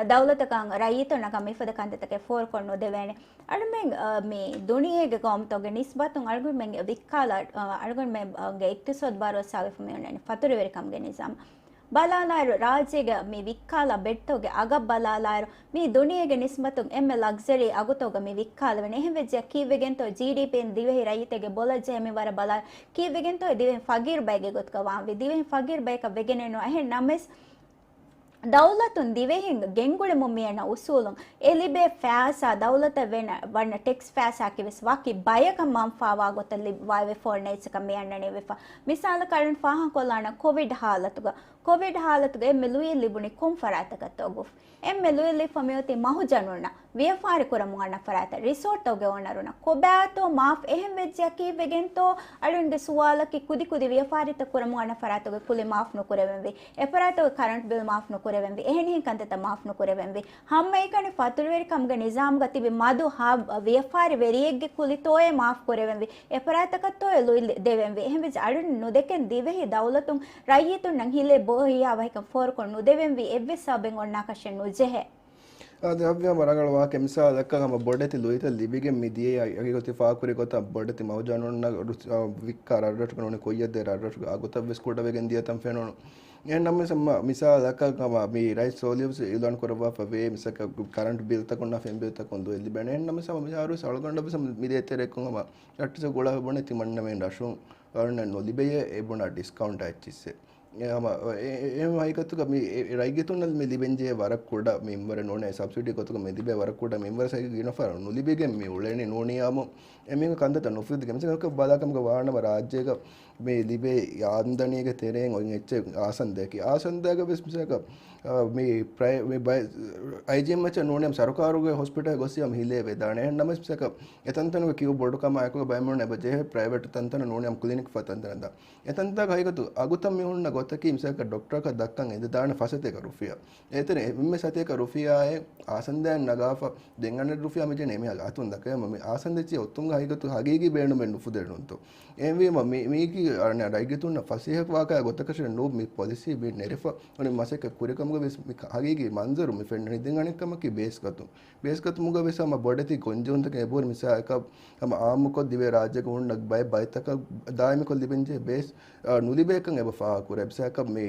ދައުލަތަކަށް ރައްޔިތުންނަކަށް މިފަދަ ކަންތައްތަކެއް ފޯރުކޮށް ނުދެވޭނެ. އަޅުމެން، އަ، މި ދުނިޔޭގެ ޤައުމުތަކުގެ ނިސްބަތުން އަޅުގަނޑުމެންގެ ވިއްކާލާ، އަ، އަޅުގަނޑުމެންގެ އިޤްތިޞާދު ބަރޯސާވެފަ މި އޮންނަނީ ފަތުރުވެރިކަމުގެ ނިޒާމް. ބަލާލާއިރު، ރާއްޖޭގެ މި ވިއްކާލާ ބެޑްތަކުގެ އަގަށް ބަލާލާއިރު، މި ދުނިޔޭގެ ނިސްބަތުން އެންމެ ލަގްޒަރީ އަގުތަކުގަ މި ވިއްކާލެވެނީ. އެހެންވެއްޖެ ކީއްވެގެންތޯ ޖީޑީޕީން ދިވެހި ރައްޔިތެއްގެ ބޮލަށް ޖެހޭ މި ވަރަށް ބަލާ، ކީއްވެގެންތޯ ދިވެހި ފަގީރު ބައެއްގެ ގޮތުގަ ވާންވީ. ދިވެހި ފަގީރު ބަޔަކަށް ވެގެނެއް ނުވާ. އެހެން ނަމަވެސް، ދައުލަތުން ދިވެހިން ގެންގުޅެމުން މިއަންނަ އުސޫލުން އެ ލިބޭ ފައިސާ، ދައުލަތަށް ވެނ-، ވަންނަ ޓެކްސް ފައިސާއަކީ ވެސް ވަކި ބަޔަކަށް މަންފާވާ ގޮތަށް ލިބި ވާވެފަ އޮންނަ އެއްޗަކަށް މި އަންނަނީ ވެފަ. މިސާލަކަށް އަޅުން ފާހަގަކޮށްލާނަން ކޮވިޑް ހާލަތުގަ، ކޮވިޑް ހާލަތުގަ އެންމެ ލުޔެއް ލިބުނީ ކޮން ފަރާތަކަށްތޯ ގުފް؟ އެންމެ ލުޔެއް ލިބިފަ މިއޮތީ މަހުޖަނުންނަށް. ވިޔަފާރި ކުރަމުން އަންނަ ފަރާތަށް، ރިސޯޓްތަކުގެ އޯނަރުންނަށް. ކޮބާތޯ މާފް؟ އެހެން ވެއްޖެއްޔާ ކީއްވެގެންތޯ؟ އަޅުންގެ ސުވާލަކީ ކުދި ކުދި ވިޔަފާރިތައް ކުރަމުން އަންނަ ފަރާތުގެ ކުލި މާފް ނުކުރެވެންވީ. އެފަރާތުގެ ކަރަންޓް ބިލް މާފް ނުކުރެވެންވީ. އެހެނިހެން ކަންތައްތައް މާފް ނުކުރެވެންވީ. ހަމައެކަނި ފަތުރުވެރިކަމުގެ ނިޒާމުގަ ތިބި މަދު ހާ-، ވިޔަފާރި ވެރިއެއްގެ ކުލިތޯއޭ މާފް ކުރެވެންވީ. އެފަރާތަކަށްތޯއޭ ލުއި ދެވެންވީ. އެހެންވެއްޖެ އަޅުން ނުދެކެން ދިވެހި ދައުލަތުން ރައްޔިތުންނަށް ހިލޭ ބޯ ހިޔާ ވަހިކަން ފޯރުކޮށް ނުދެވެންވީ އެއްވެސް ސަބަބެއް އޮންނާކަށެއް ނުޖެހޭ. އާދެ، ހައްވި ހަމަ ރަނގަޅު ވާހަކަ މިސާލަކަށް ހަމަ ބޮޑެތި ލުއިތައް ލިބިގެން މި ދިޔައީ އަގިގޮތި ފާކުރި ގޮތަށް ބޮޑެތި މަހުޖަނުންނަށް ރުސް-، އާ، ވިއްކާ ރަށްރަށުގަ ނޫނީ ކުއްޔަށްދޭ ރަށްރަށުގެ އަގުތައް ވެސް ކުޑަވެގެން ދިޔަތަން ފެނުނު. އެހެން ނަމަވެސް ހަމަ މިސާލަކަށް ހަމަ މި ރައީސް ސޯލިހު ވެސް އިއުލާން ކުރައްވާފަ ވޭ މިސަކަ ކަރަންޓް ބިލްތަކުންނާ ފެން ބިލްތަކުން ލުއި ލިބޭނެ. އެހެން ނަމަވެސް ހަމަ މިހާރު ވެސް އަޅުގަނޑަށް ވެސް ހަމަ މި ދޭތެރެއަކުން ހަމަ ރައްޓެއްސަށް ގުޅާ ބުނެ ތިމަންނަމެން ރަށުން އަޅުންނަށް ނުލިބެޔޭ އެ ބުނާ ޑިސްކައުންޓް އެއްޗިއްސެއް. އެ ހަމަ އެ، އެ، އެ ހަގީގަތުގަ މި އެ، އެ ރައްޔިތުންނަށް މި ލިބެންޖެހޭ ވަރަށް ކުޑަ މިންވަރެއް ނޫނޭ، ސަބްސިޑީ ގޮތުގަ މި ލިބޭ ވަރަށް ކުޑަ މިންވަރެއް ހަގީގަތުގަ ގިނަ ފަހަރު ނުލިބިގެން މި އުޅެނީ ނޫނީ އާއްމު އެމީހުން ކަންތައްތައް ނުފުދިގެން. މިސާލަކަށް ބަލާ ކަމުގަ ވާނަމަ ރާއްޖޭގަ މި ލިބޭ އާމްދަނީގެ ތެރެއިން އޮތް އެއްޗެއް އާސަންދައަކީ. އާސަންދައިގަ ވެސް މިސާލަކަށް، އާ، މި ޕްރައި-، މި ބައި-، އައިޖީއެމްއެޗް ނޫނީ ހަމަ ސަރުކާރުގެ ހޮސްޕިޓަލް ގޮސް ހަމަ ހިލޭ ވެދާނެ. އެހެން ނަމަވެސް މިސާލަކަށް އެތަންތަނުގެ ކިއު ބޮޑުކަމާއެކު ބައެއް މީހުންނަށް އެބަ ޖެހޭ ޕްރައިވެޓް ތަންތަނަށް ނޫނީ ހަމަ ކްލިނިކް ފަދަ ތަންތަނަށް ދާން. އެތަންތާގަ ހަގީގަތު އަގުތައް މީހުންނަށް ގޮތަކީ މިސާލަކަށް ޑޮކްޓަރަކަށް ދައްކަން އެދިދާނެ ފަސް ސަތޭކަ ރުފިޔާ. އޭތެރެ އެންމެ ސަތޭކަ ރުފިޔާއެއް އާސަންދައިން ނަގާފަ ދެން އަނެއް ރުފިޔާ މިޖެހޭ މީހާގެ އަތުން ދައްކައި މި އާސަންދައެއްޗި އޮތުމުގެ ހަގީގަތު ހަގީގީ ބޭނުމެއް ނުފުދޭ ނޫންތޯ. އެހެންވީމަ މި-، މީކީ ރައްޔިތުންނަށް ފަސޭހަ ވާކައި ގޮތަކަށެއް ނޫން މި ޕޮލިސީ މި ނެރެފަ އަނެއް މަސައްކަތް ކުރިކަމުގަ ވެސް މި ހަގީގީ މަންޒަރު މި ފެންނަނީ. ދެން އަނެއް ކަމަކީ ބޭސް ގަތުން. ބޭސް ގަތުމުގަ ވެސް ހަމަ ބޮޑެތި ގޮންޖެހުންތަކެއް އެބަހުރި މިސާލަކަށް ހަމަ އާއްމުކޮށް ދިވެހި ރާއްޖޭގަ ހުންނަ ބައެއް ބައިތަކަށް ދާއިމީކޮށް ލިބެންޖެހޭ ބޭސް، އާ، ނުލިބޭކަން އެބަ ފާހަގަކުރޭ. މިސާލަކަށް މި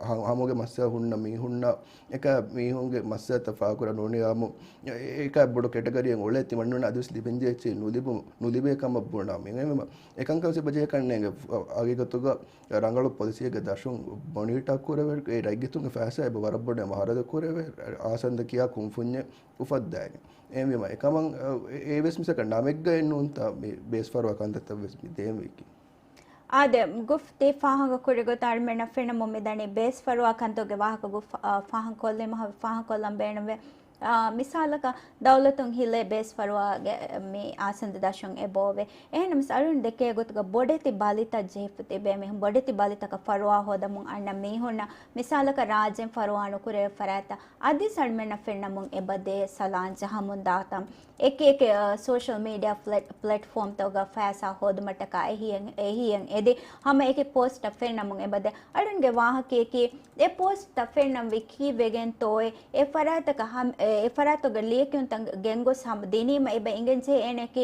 ހަ-، ހަމުގެ މައްސަލަ ހުންނަ މީހުންނަށް އެކަ މީހުންގެ މައްސަލަތައް ފާހަގަކުރާ ނޫނީ އާއްމު އެ-، އެކަ ބޮޑު ކެޓަގަރީއެއް އުޅޭ ތިމަންނުން އަދިވެސް ލިބެންޖެހޭ އެއްޗެއް ނުލިބު-، ނުލިބޭ ކަމަށް ބުނާ މި އެކަންކަން ސިބަޖެހޭ ކަންނޭނގެ އަގިގަތުގަ ރަނގަޅު ޕޮލިސީއެއްގެ ދަށުން މޮނިޓާ ކުރެވޭ، އެ ރައްޔިތުންގެ ފައިސާ އެބަ ވަރަށް ބޮޑަށް މަހަރަދަ ކުރެވޭ، އާސަންދަ ކިޔާ ކުންފުންޏެއް އުފައްދައިގެން. އެހެންވީމަ، އެކަމަށް، އެ، އެވެސް މިސަކަށް ނަމެއްގައެއް ނޫންތާ މި ބޭސްފަރުވާ ކަންތައްތައް ވެސް މި ދޭންވީކީ. އާދެ، ގުފް ތި ފާހަގަ ކުރި ގޮތަށް އަޅުމެންނަށް ފެންނަމުން މިދަނީ ބޭސްފަރުވާ ކަންތައްގެ ވާހަކަ ގުފް، އާ، ފާހަގަ ކޮށްލީމަ ފާހަގަ ކޮށްލަން ބޭނުންވޭ. އާ، މިސާލަކަށް ދައުލަތުން ހިލޭ ބޭސްފަރުވާގެ މި އާސަންދަ ދަށުން އެބައޮވޭ. އެހެންނަމަވެސް އަޅުން ދެކޭ ގޮތުގަ ބޮޑެތި ބަލިތައް ޖެހިފަ ތިބޭ މީހުން ބޮޑެތި ބަލިތަކަށް ފަރުވާ ހޯދަމުން އަންނަ މީހުންނަށް މިސާލަކަށް ރާއްޖޭން ފަރުވާ ނުކުރެވޭ ފަރާތްތައް އަދި އަޅުމެންނަށް ފެންނަމުން އެބަދޭ ސަލާން ޖަހަމުން ދާތަން. އެކި އެކި، އަ، ސޯޝަލް މީޑިއާ ފްލެޓް-، ޕްލެޓްފޯމްތަކުގަ ފައިސާ ހޯދުމަށްޓަކާ އެހީއެއް، އެހީއެއް އެދި ހަމަ އެކި ޕޯސްޓަށް ފެންނަމުން އެބަދޭ. އަޅުންގެ ވާހަކަޔަކީ އެ ޕޯސްޓްތައް ފެންނަންވީ ކީއްވެގެންތޯއޭ؟ އެ ފަރާތަކަށް ހަމް-، އެ، އެ ފަރާތުގެ ލިޔެކިޔުންތައް ގެންގޮސް ހަމަ ދިނީމަ އެބަ އިނގެންޖެހޭ އޭނައަކީ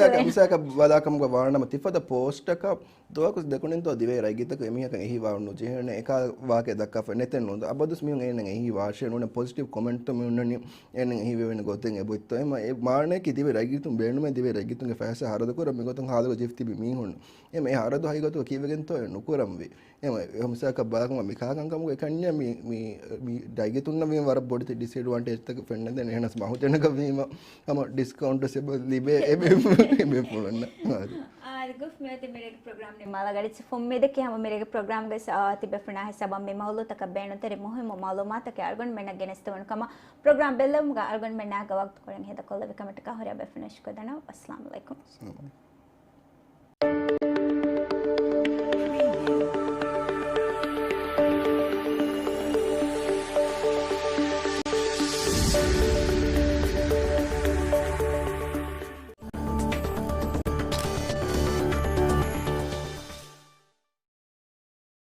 މިސާލަކަށް، މިސާލަކަށް ބަލާކަމުގަ ވާނަމަ ތިފަދަ ޕޯސްޓަކަށް ދުވަހަކު ދެކުނިންތޯ ދިވެހި ރައްޔިތަކު އެމީހަކަށް އެހީ ވާން ނުޖެހޭނެ އެކާ ވާހަކަ ދައްކާފަ ނެތެއް ނޫން. އަބަދުސް މީހުން އޭނަ އެހީ ވާށޭ ނޫން ޕޮޒިޓިވް ކޮމެންޓްތައް މި ހުންނަނީ އޭނަ އެހީވެވޭނެ ގޮތެއް އެބޮތްތޯ. އެމަ އެ މާނަޔަކީ ދިވެހި ރައްޔިތުން ބޭނުމޭ ދިވެހި ރައްޔިތުންގެ ފައިސާ ހަރަދުކުރަން މިގޮތުން ހާދަގޮ ޖެހިފަ ތިބި މީހުން. އެމަ އެ ހަރަދު ހަގީގަތުގަ ކީއްވެގެންތޯ އެ ނުކުރަންވީ. އެމަ މިސާލަކަށް ބަލާކަމަ މި ކާކަންކަމުގެ ކަންޏާ މި، މި، މި ރައްޔިތުންނަށް ވީމަ ވަރަށް ބޮޑެތި ޑިސްއެޑްވާންޓޭޖްތަކެއް ފެންނަންދެން އެހެނަސް މަހުޖަނަކަށް ވީމަ ހަމަ ޑިސްކައުންޓް ސެބަ ލިބޭ އެ ބޭފުޅުންނަށް. އާދެ. އާދެ، ގޮފް މިއޮތީ މިރޭގެ ޕްރޮގްރާމް ނިންމާލާ ގަޑިއައްޗަށް. އުއްމީދަކީ ހަމަ މިރޭގެ ޕްރޮގްރާމްގައި ސަ-، ތިބޭފުޅުންނާ ހިސާބަށް މި މައުޟޫޢުތަކަށް ބޭނުންތެރި މުހިއްމު މައުލޫމާތުތަކެއް އަޅުގަނޑުމެންނަށް ގެނެސްދެވުނު ކަމަށް ޕްރޮގްރާމް ބެއްލެވުމުގަ އަޅުގަނޑުމެންނާ ގަވާގުތުކޮޅެއް ހޭދަކޮށްލެއްވި ކަމަށްޓަކާ ހުރިހާ ބޭފުޅުންނަށް ޝުކުރު ދަންނަވަން. އައްސަލާމު ޢަލައިކުމް.